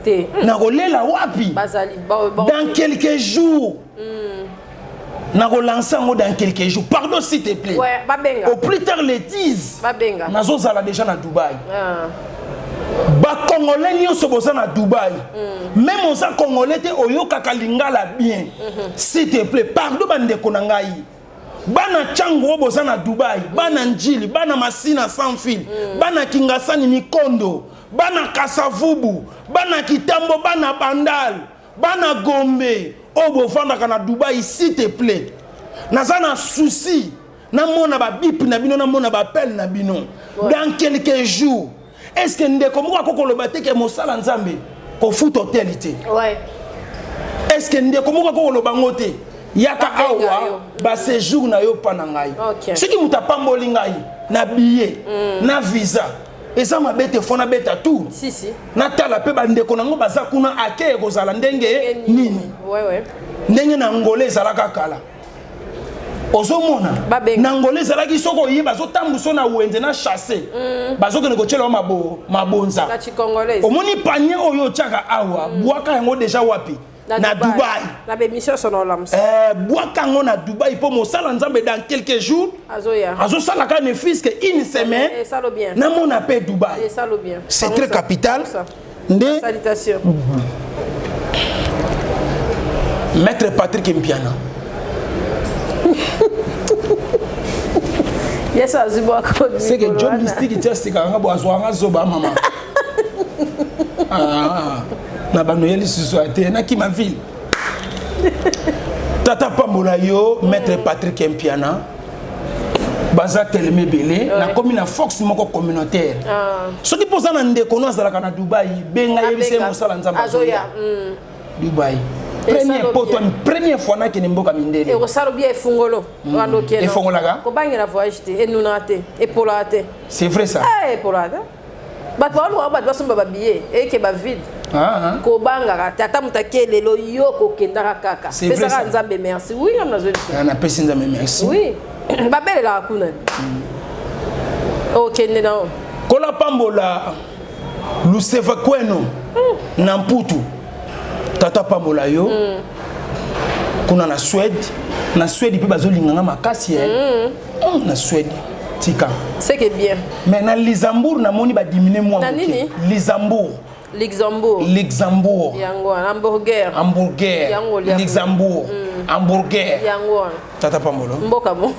Te. Nakolela wapi? Bazali. Dans quelques jours nakolancer yango, dans quelques jours, pardon, s'il te plaît. Ouais, babenga. Au plus tard le 10, babenga. nazozala déjà na Dubai. Bacongolais nyonso boza na Dubai, même oza congolais te, oyokaka lingala bien, s'il te plaît, pardon, bandeko na ngai, bana ntango oyo boza na Dubai, bana Njili, bana Masina sans fil, bana Kingasani, Mikondo, bana Kasavubu, bana Kitambo, bana Bandal, bana Gombe oyo bovandaka na Dubai, s'il te plaît, naza na souci namona babip na bino, namona baappel na bino dans quelques jours. Est ce que ndeko moko akoki koloba te ke mosala Nzambe kofuta hotel te? Est ce que ndeko moko akoki koloba ngo te? Yaka awa, baséjour na yo mpa na ngai. Soki moto apamboli ngai na billet na visa, eza mabe te. Fo nabeta tour, si, si. natala mpe bandeko nango baza kuna, ake ekozala ndenge nini, ndenge na Angola ezalaka kala. Ozomona, na Angola ezalaki soki oye, bazotambusa na wenze na chasse, bazokende kotiela yo mabonza. Omoni panier oyo otiaka awa, bwaka yango deja wapi? Na Dubai. Na bémission sono. Bwaka yango na Dubai, mpo mosala Nzambe dans quelques jours azosalaka ne fût-ce que une semaine, namona mpe Dubai. C'est très capital nde. Salutation. Maître Patrick Mpiana. Yesu azwi bwako. C'est que John Mystique ti asekaka nga bo, azwaka nga zoba. Mama na bando ye lisusu ate nakima ville. Tata pambola yo, maître Patrick Mpiana. Baza telema ebele. Nakomi na force moko communautaire. Soki mpo oza na ndeko no azalaka na Dubai, benga, yebisa ye mosala Nzambe azoya Dubai. Premier poto, première fois nakende mboka mindele. Ekosala bien efungolo. Wana okende. Efongolaka? Kobangela voyage te, enunaka te, epolaka te. C'est vrai ça. Eh, epolaka te. Bato baluka bato basomba babillet eke bavide. Ah, ah. Kobangaka te, ata moto ake lelo yo kokendaka kaka. C'est vrai Pesaka ça. Nzambe merci. Oui, nga nazwi biso. Ah, napesi Nzambe merci. Oui, babelelaka kuna. Okende na yo. Kola pambola Luseva Kweno na Mputu. Tata pambola yo. Kuna na Suède, na Suède pe bazolinga nga makasi eh. Na Suède tika. C'est que bien. Mais na Luxembourg namoni ba diminuer moi. Na nini? Luxembourg. Luxembourg. Luxembourg. Yango wana hamburger. Hamburger. Yango lia. Luxembourg. Hamburger. Yango wana. Tata pambola. Mboka mo.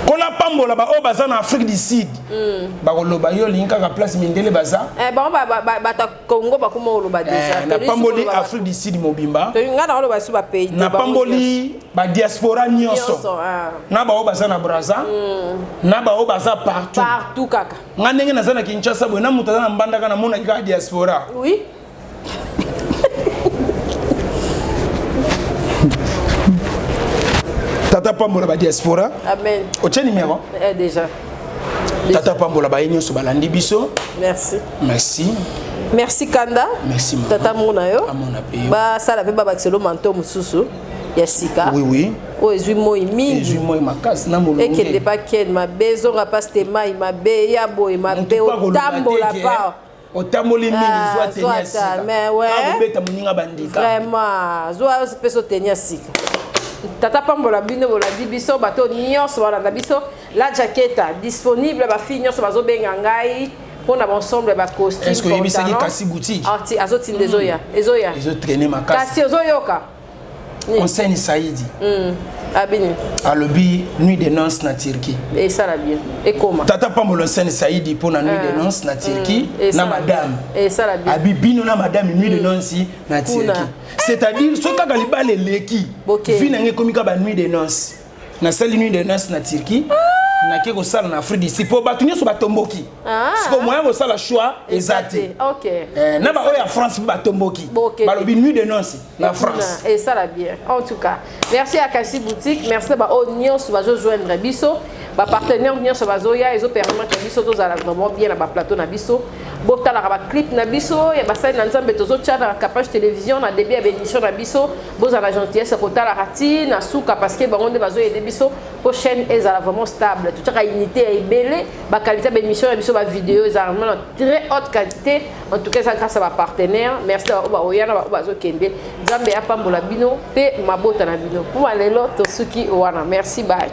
Kola pambola ba oyo baza na Afrique du Sud. Bakoloba yo olingi kaka place mindele baza. Eh, bango bato ya Congo bakoma koloba déjà. Eh, napamboli Afrique du Sud mobimba. Nga na koloba su ba pays te, bango Napamboli ba diaspora nyonso. nyonso, ah. Na baoyo baza na Brazza, na baoyo baza partout. Partout kaka. Nga ndenge naza na Kinshasa boye, na moto aza na Mbandaka namonaki kaka diaspora. Oui. Tata pambola ba diaspora. Amen. Otie numéro? Eh, déjà. Tata pambola baye nyonso balandi biso. Merci. Merci. Merci Kanda. Merci mama. Tata mona yo. Amona pe yo. Ba sala pe ba bakiselo manteau mosusu ya sika. Oui oui. Oyo ezwi moi mingi. Ezwi moi makasi na molonge. Ekende pa ken mabe zonga pa ste mai mabe ya boye mabe Motu pa koloba otambola te ke, pa. Otamboli mingi, Ah, zwa teni ya zwa sika. ta, mais ouais. Akobeta moninga bandika. Vraiment, zwa peso teni ya sika. Tata pambola bino bolandi biso bato nyonso balanda biso la jaqueta disponible ba fille nyonso bazobenga ngai mpona ba ensemble ba costume. Est-ce que oyebisaki pantalon. kasi boutique? Ah, ti, azotinda ezoya, ezoya. Ezo traîner makasi. Kasi ozoyoka. Enseigne Saïdi. Abini. Alobi nuit de noces na Turquie. Et ça la bien. Et comment? Tata pambola enseigne Saïdi pour na nuit de noces na Turquie Et na ça la madame. bien. Et ça la bien. Abi bino na madame nuit de noces na Kuna. Turquie. C'est-à-dire soki kaka libala eleki, Boke. vie na ngai ekomi kaka ba nuit de noces. Nasali nuit de noces na Turquie. Nake kosala na Afrique d'ici po bato nyonso batomboki. Ah. Siko moyen kosala choix eza te. Ok. Eh, na ba oyo ya France mpe batomboki. Boke. Balobi nuit de noces na France. Et ça la bien. En tout cas, merci à Kassi Boutique, merci à ba oyo nyonso bazo joindre biso, ba partenaire nyonso bazoya, ezo permettre biso tozala vraiment bien na ba plateau na biso. Botalaka ba clip na biso, ya basali na Nzambe tozotia na Kapash télévision na début ya bémission na biso, bozala gentillesse kotalaka ti na suka parce que bango nde bazo aider biso po chaîne ezala vraiment stable. Totiaka unité ya ebele, ba qualité ya bémission na biso, ba vidéo ezala vraiment na très haute qualité. En tout cas, ça grâce à ba partenaire. Merci à ba oya na ba bazo kende. Nzambe apambola bino pe mabota na bino. Pour lelo tosuki wana. Merci, bye.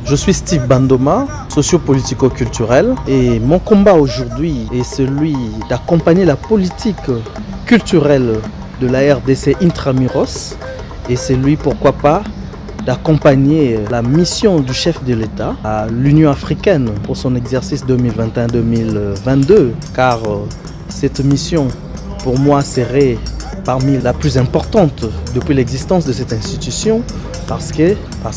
Je suis Steve Bandoma, sociopolitico-culturel, et mon combat aujourd'hui est celui d'accompagner la politique culturelle de la RDC intramuros, et celui, pourquoi pas, d'accompagner la mission du chef de l'État à l'Union africaine pour son exercice 2021-2022, car cette mission, pour moi, serait parmi la plus importante depuis l'existence de cette institution, parce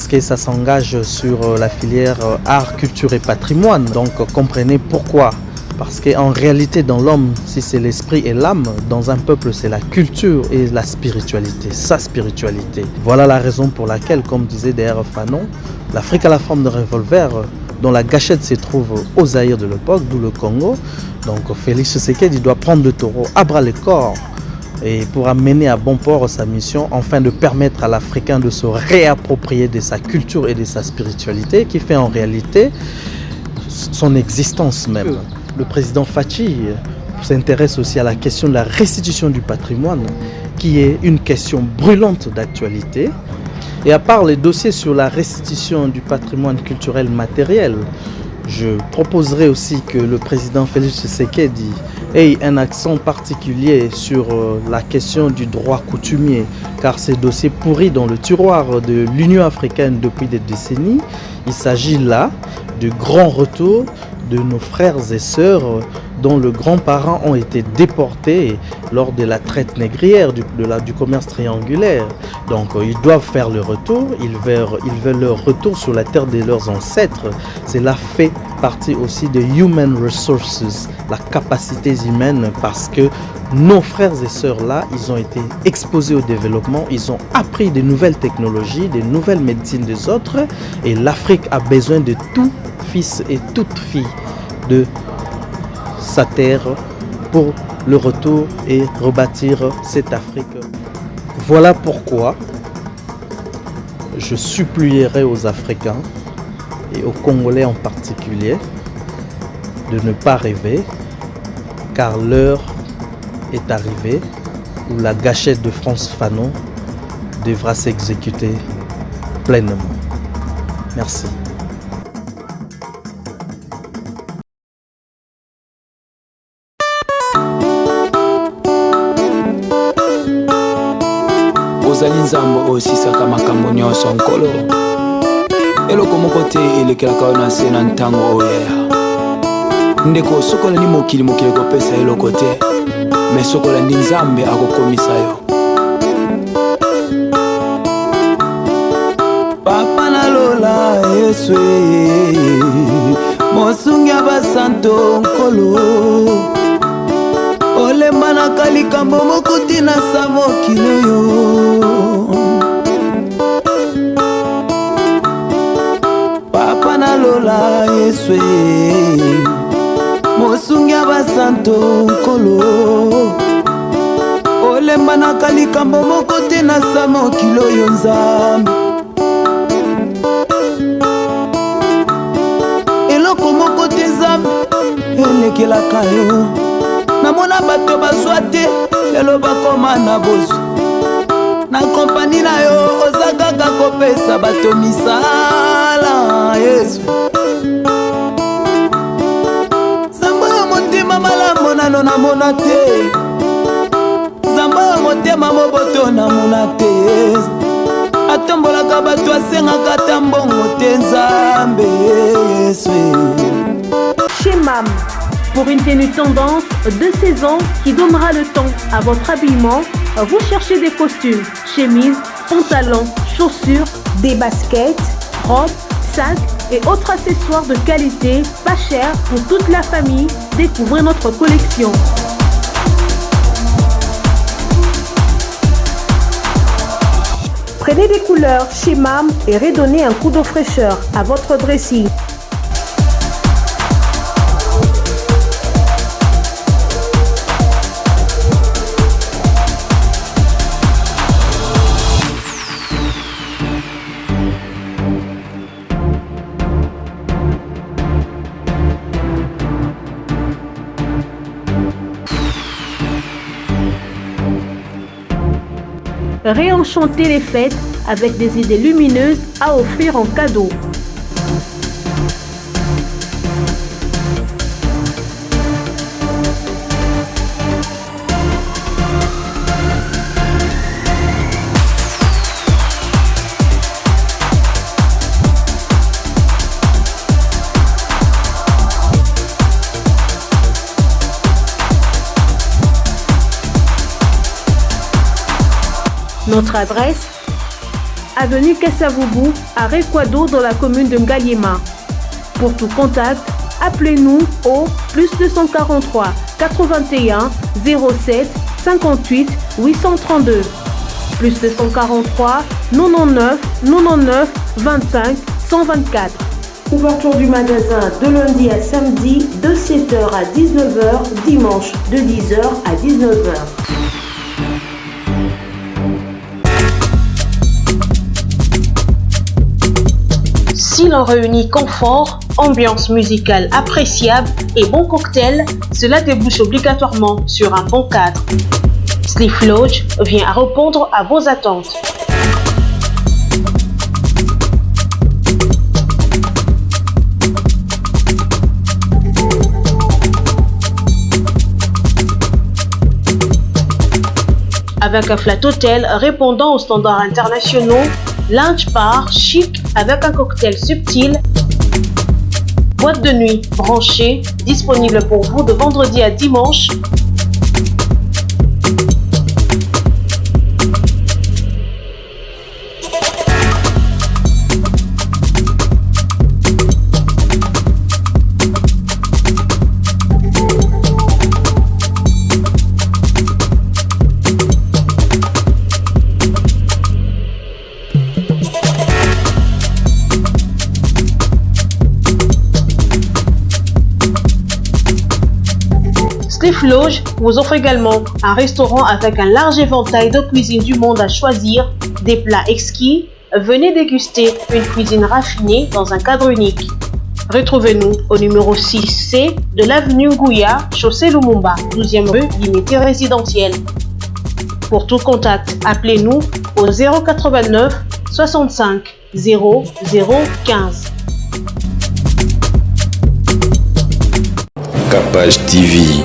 que ça s'engage sur la filière art, culture et patrimoine. Donc comprenez pourquoi. Parce qu'en réalité, dans l'homme, si c'est l'esprit et l'âme, dans un peuple, c'est la culture et la spiritualité, sa spiritualité. Voilà la raison pour laquelle, comme disait d'ailleurs Fanon, l'Afrique a la forme de revolver dont la gâchette se trouve au Zaïre de l'époque, d'où le Congo. Donc Félix Tshisekedi doit prendre le taureau à bras le corps et pour amener à bon port sa mission, afin de permettre à l'Africain de se réapproprier de sa culture et de sa spiritualité, qui fait en réalité son existence même. Le président Fatshi s'intéresse aussi à la question de la restitution du patrimoine, qui est une question brûlante d'actualité. Et à part les dossiers sur la restitution du patrimoine culturel matériel, je proposerai aussi que le président Félix Tshisekedi ait un accent particulier sur la question du droit coutumier, car ces dossiers pourris dans le tiroir de l'Union africaine depuis des décennies, il s'agit là du grand retour de nos frères et sœurs dont les grands-parents ont été déportés lors de la traite négrière, du commerce triangulaire. Donc ils doivent faire le retour, ils veulent leur retour sur la terre de leurs ancêtres. Cela fait partie aussi de human resources, la capacité humaine, parce que nos frères et sœurs là, ils ont été exposés au développement, ils ont appris de nouvelles technologies, de nouvelles médecines des autres, et l'Afrique a besoin de tout fils et toute fille de sa terre pour le retour et rebâtir cette Afrique. Voilà pourquoi je supplierai aux Africains et aux Congolais en particulier de ne pas rêver, car l'heure est arrivée où la gâchette de France Fanon devra s'exécuter pleinement. Merci. Ozali Nzambe oyo osisaka makambo nyonso, Nkolo. Eloko moko te elekelaka yo na nse na ntango oyo yaya. Ndeko, soki olandi mokili, mokili ekopesa eloko te, me soki olandi Nzambe, akokomisa yo. Papa na lola, Yesu mosungi ya basanto, Nkolo, olembanaka likambo moko te na sa mokili oyo. Papa na lola, Yesu mosungi ya basanto, Nkolo, olembanaka likambo moko te na sa mokili oyo. Nzambe, eloko moko te, Nzambe, elekelaka yo. Namona bato bazwa te, lelo bakoma na bozwi na kompani na yo. Oza kaka kopesa bato misala. Yesu, Nzambe oyo motema malamu nano namona te, Nzambe oyo motema moboto namona te, atombolaka bato, asengaka ata mbongo te. Nzambe Yesu. Chez MAM, pour une tenue tendance de saison qui donnera le ton à votre habillement, vous cherchez des costumes, chemises, pantalons, chaussures, des baskets, robes, sacs et autres accessoires de qualité, pas cher pour toute la famille. Découvrez notre collection. Prenez des couleurs chez MAM et redonnez un coup de fraîcheur à votre dressing. Réenchanter les fêtes avec des idées lumineuses à offrir en cadeau. Notre adresse: avenue Kasavubu, à Rekwado, dans la commune de Ngaliema. Pour tout contact, appelez-nous au plus 243 81 07 58 832, plus 243 99 99 25 124. Ouverture du magasin de lundi à samedi de 7h à 19h, dimanche de 10h à 19h. Si l'on réunit confort, ambiance musicale appréciable et bon cocktail, cela débouche obligatoirement sur un bon cadre. Sleep Lodge vient à répondre à vos attentes. Avec un flat hôtel répondant aux standards internationaux, lounge bar chic avec un cocktail subtil, boîte de nuit branchée, disponible pour vous de vendredi à dimanche. Cliff Lodge vous offre également un restaurant avec un large éventail de cuisines du monde à choisir, des plats exquis. Venez déguster une cuisine raffinée dans un cadre unique. Retrouvez-nous au numéro 6C de l'avenue Gouya, chaussée Lumumba, 12e rue, limité résidentielle. Pour tout contact, appelez-nous au 089 65 0 0 15. Capage TV.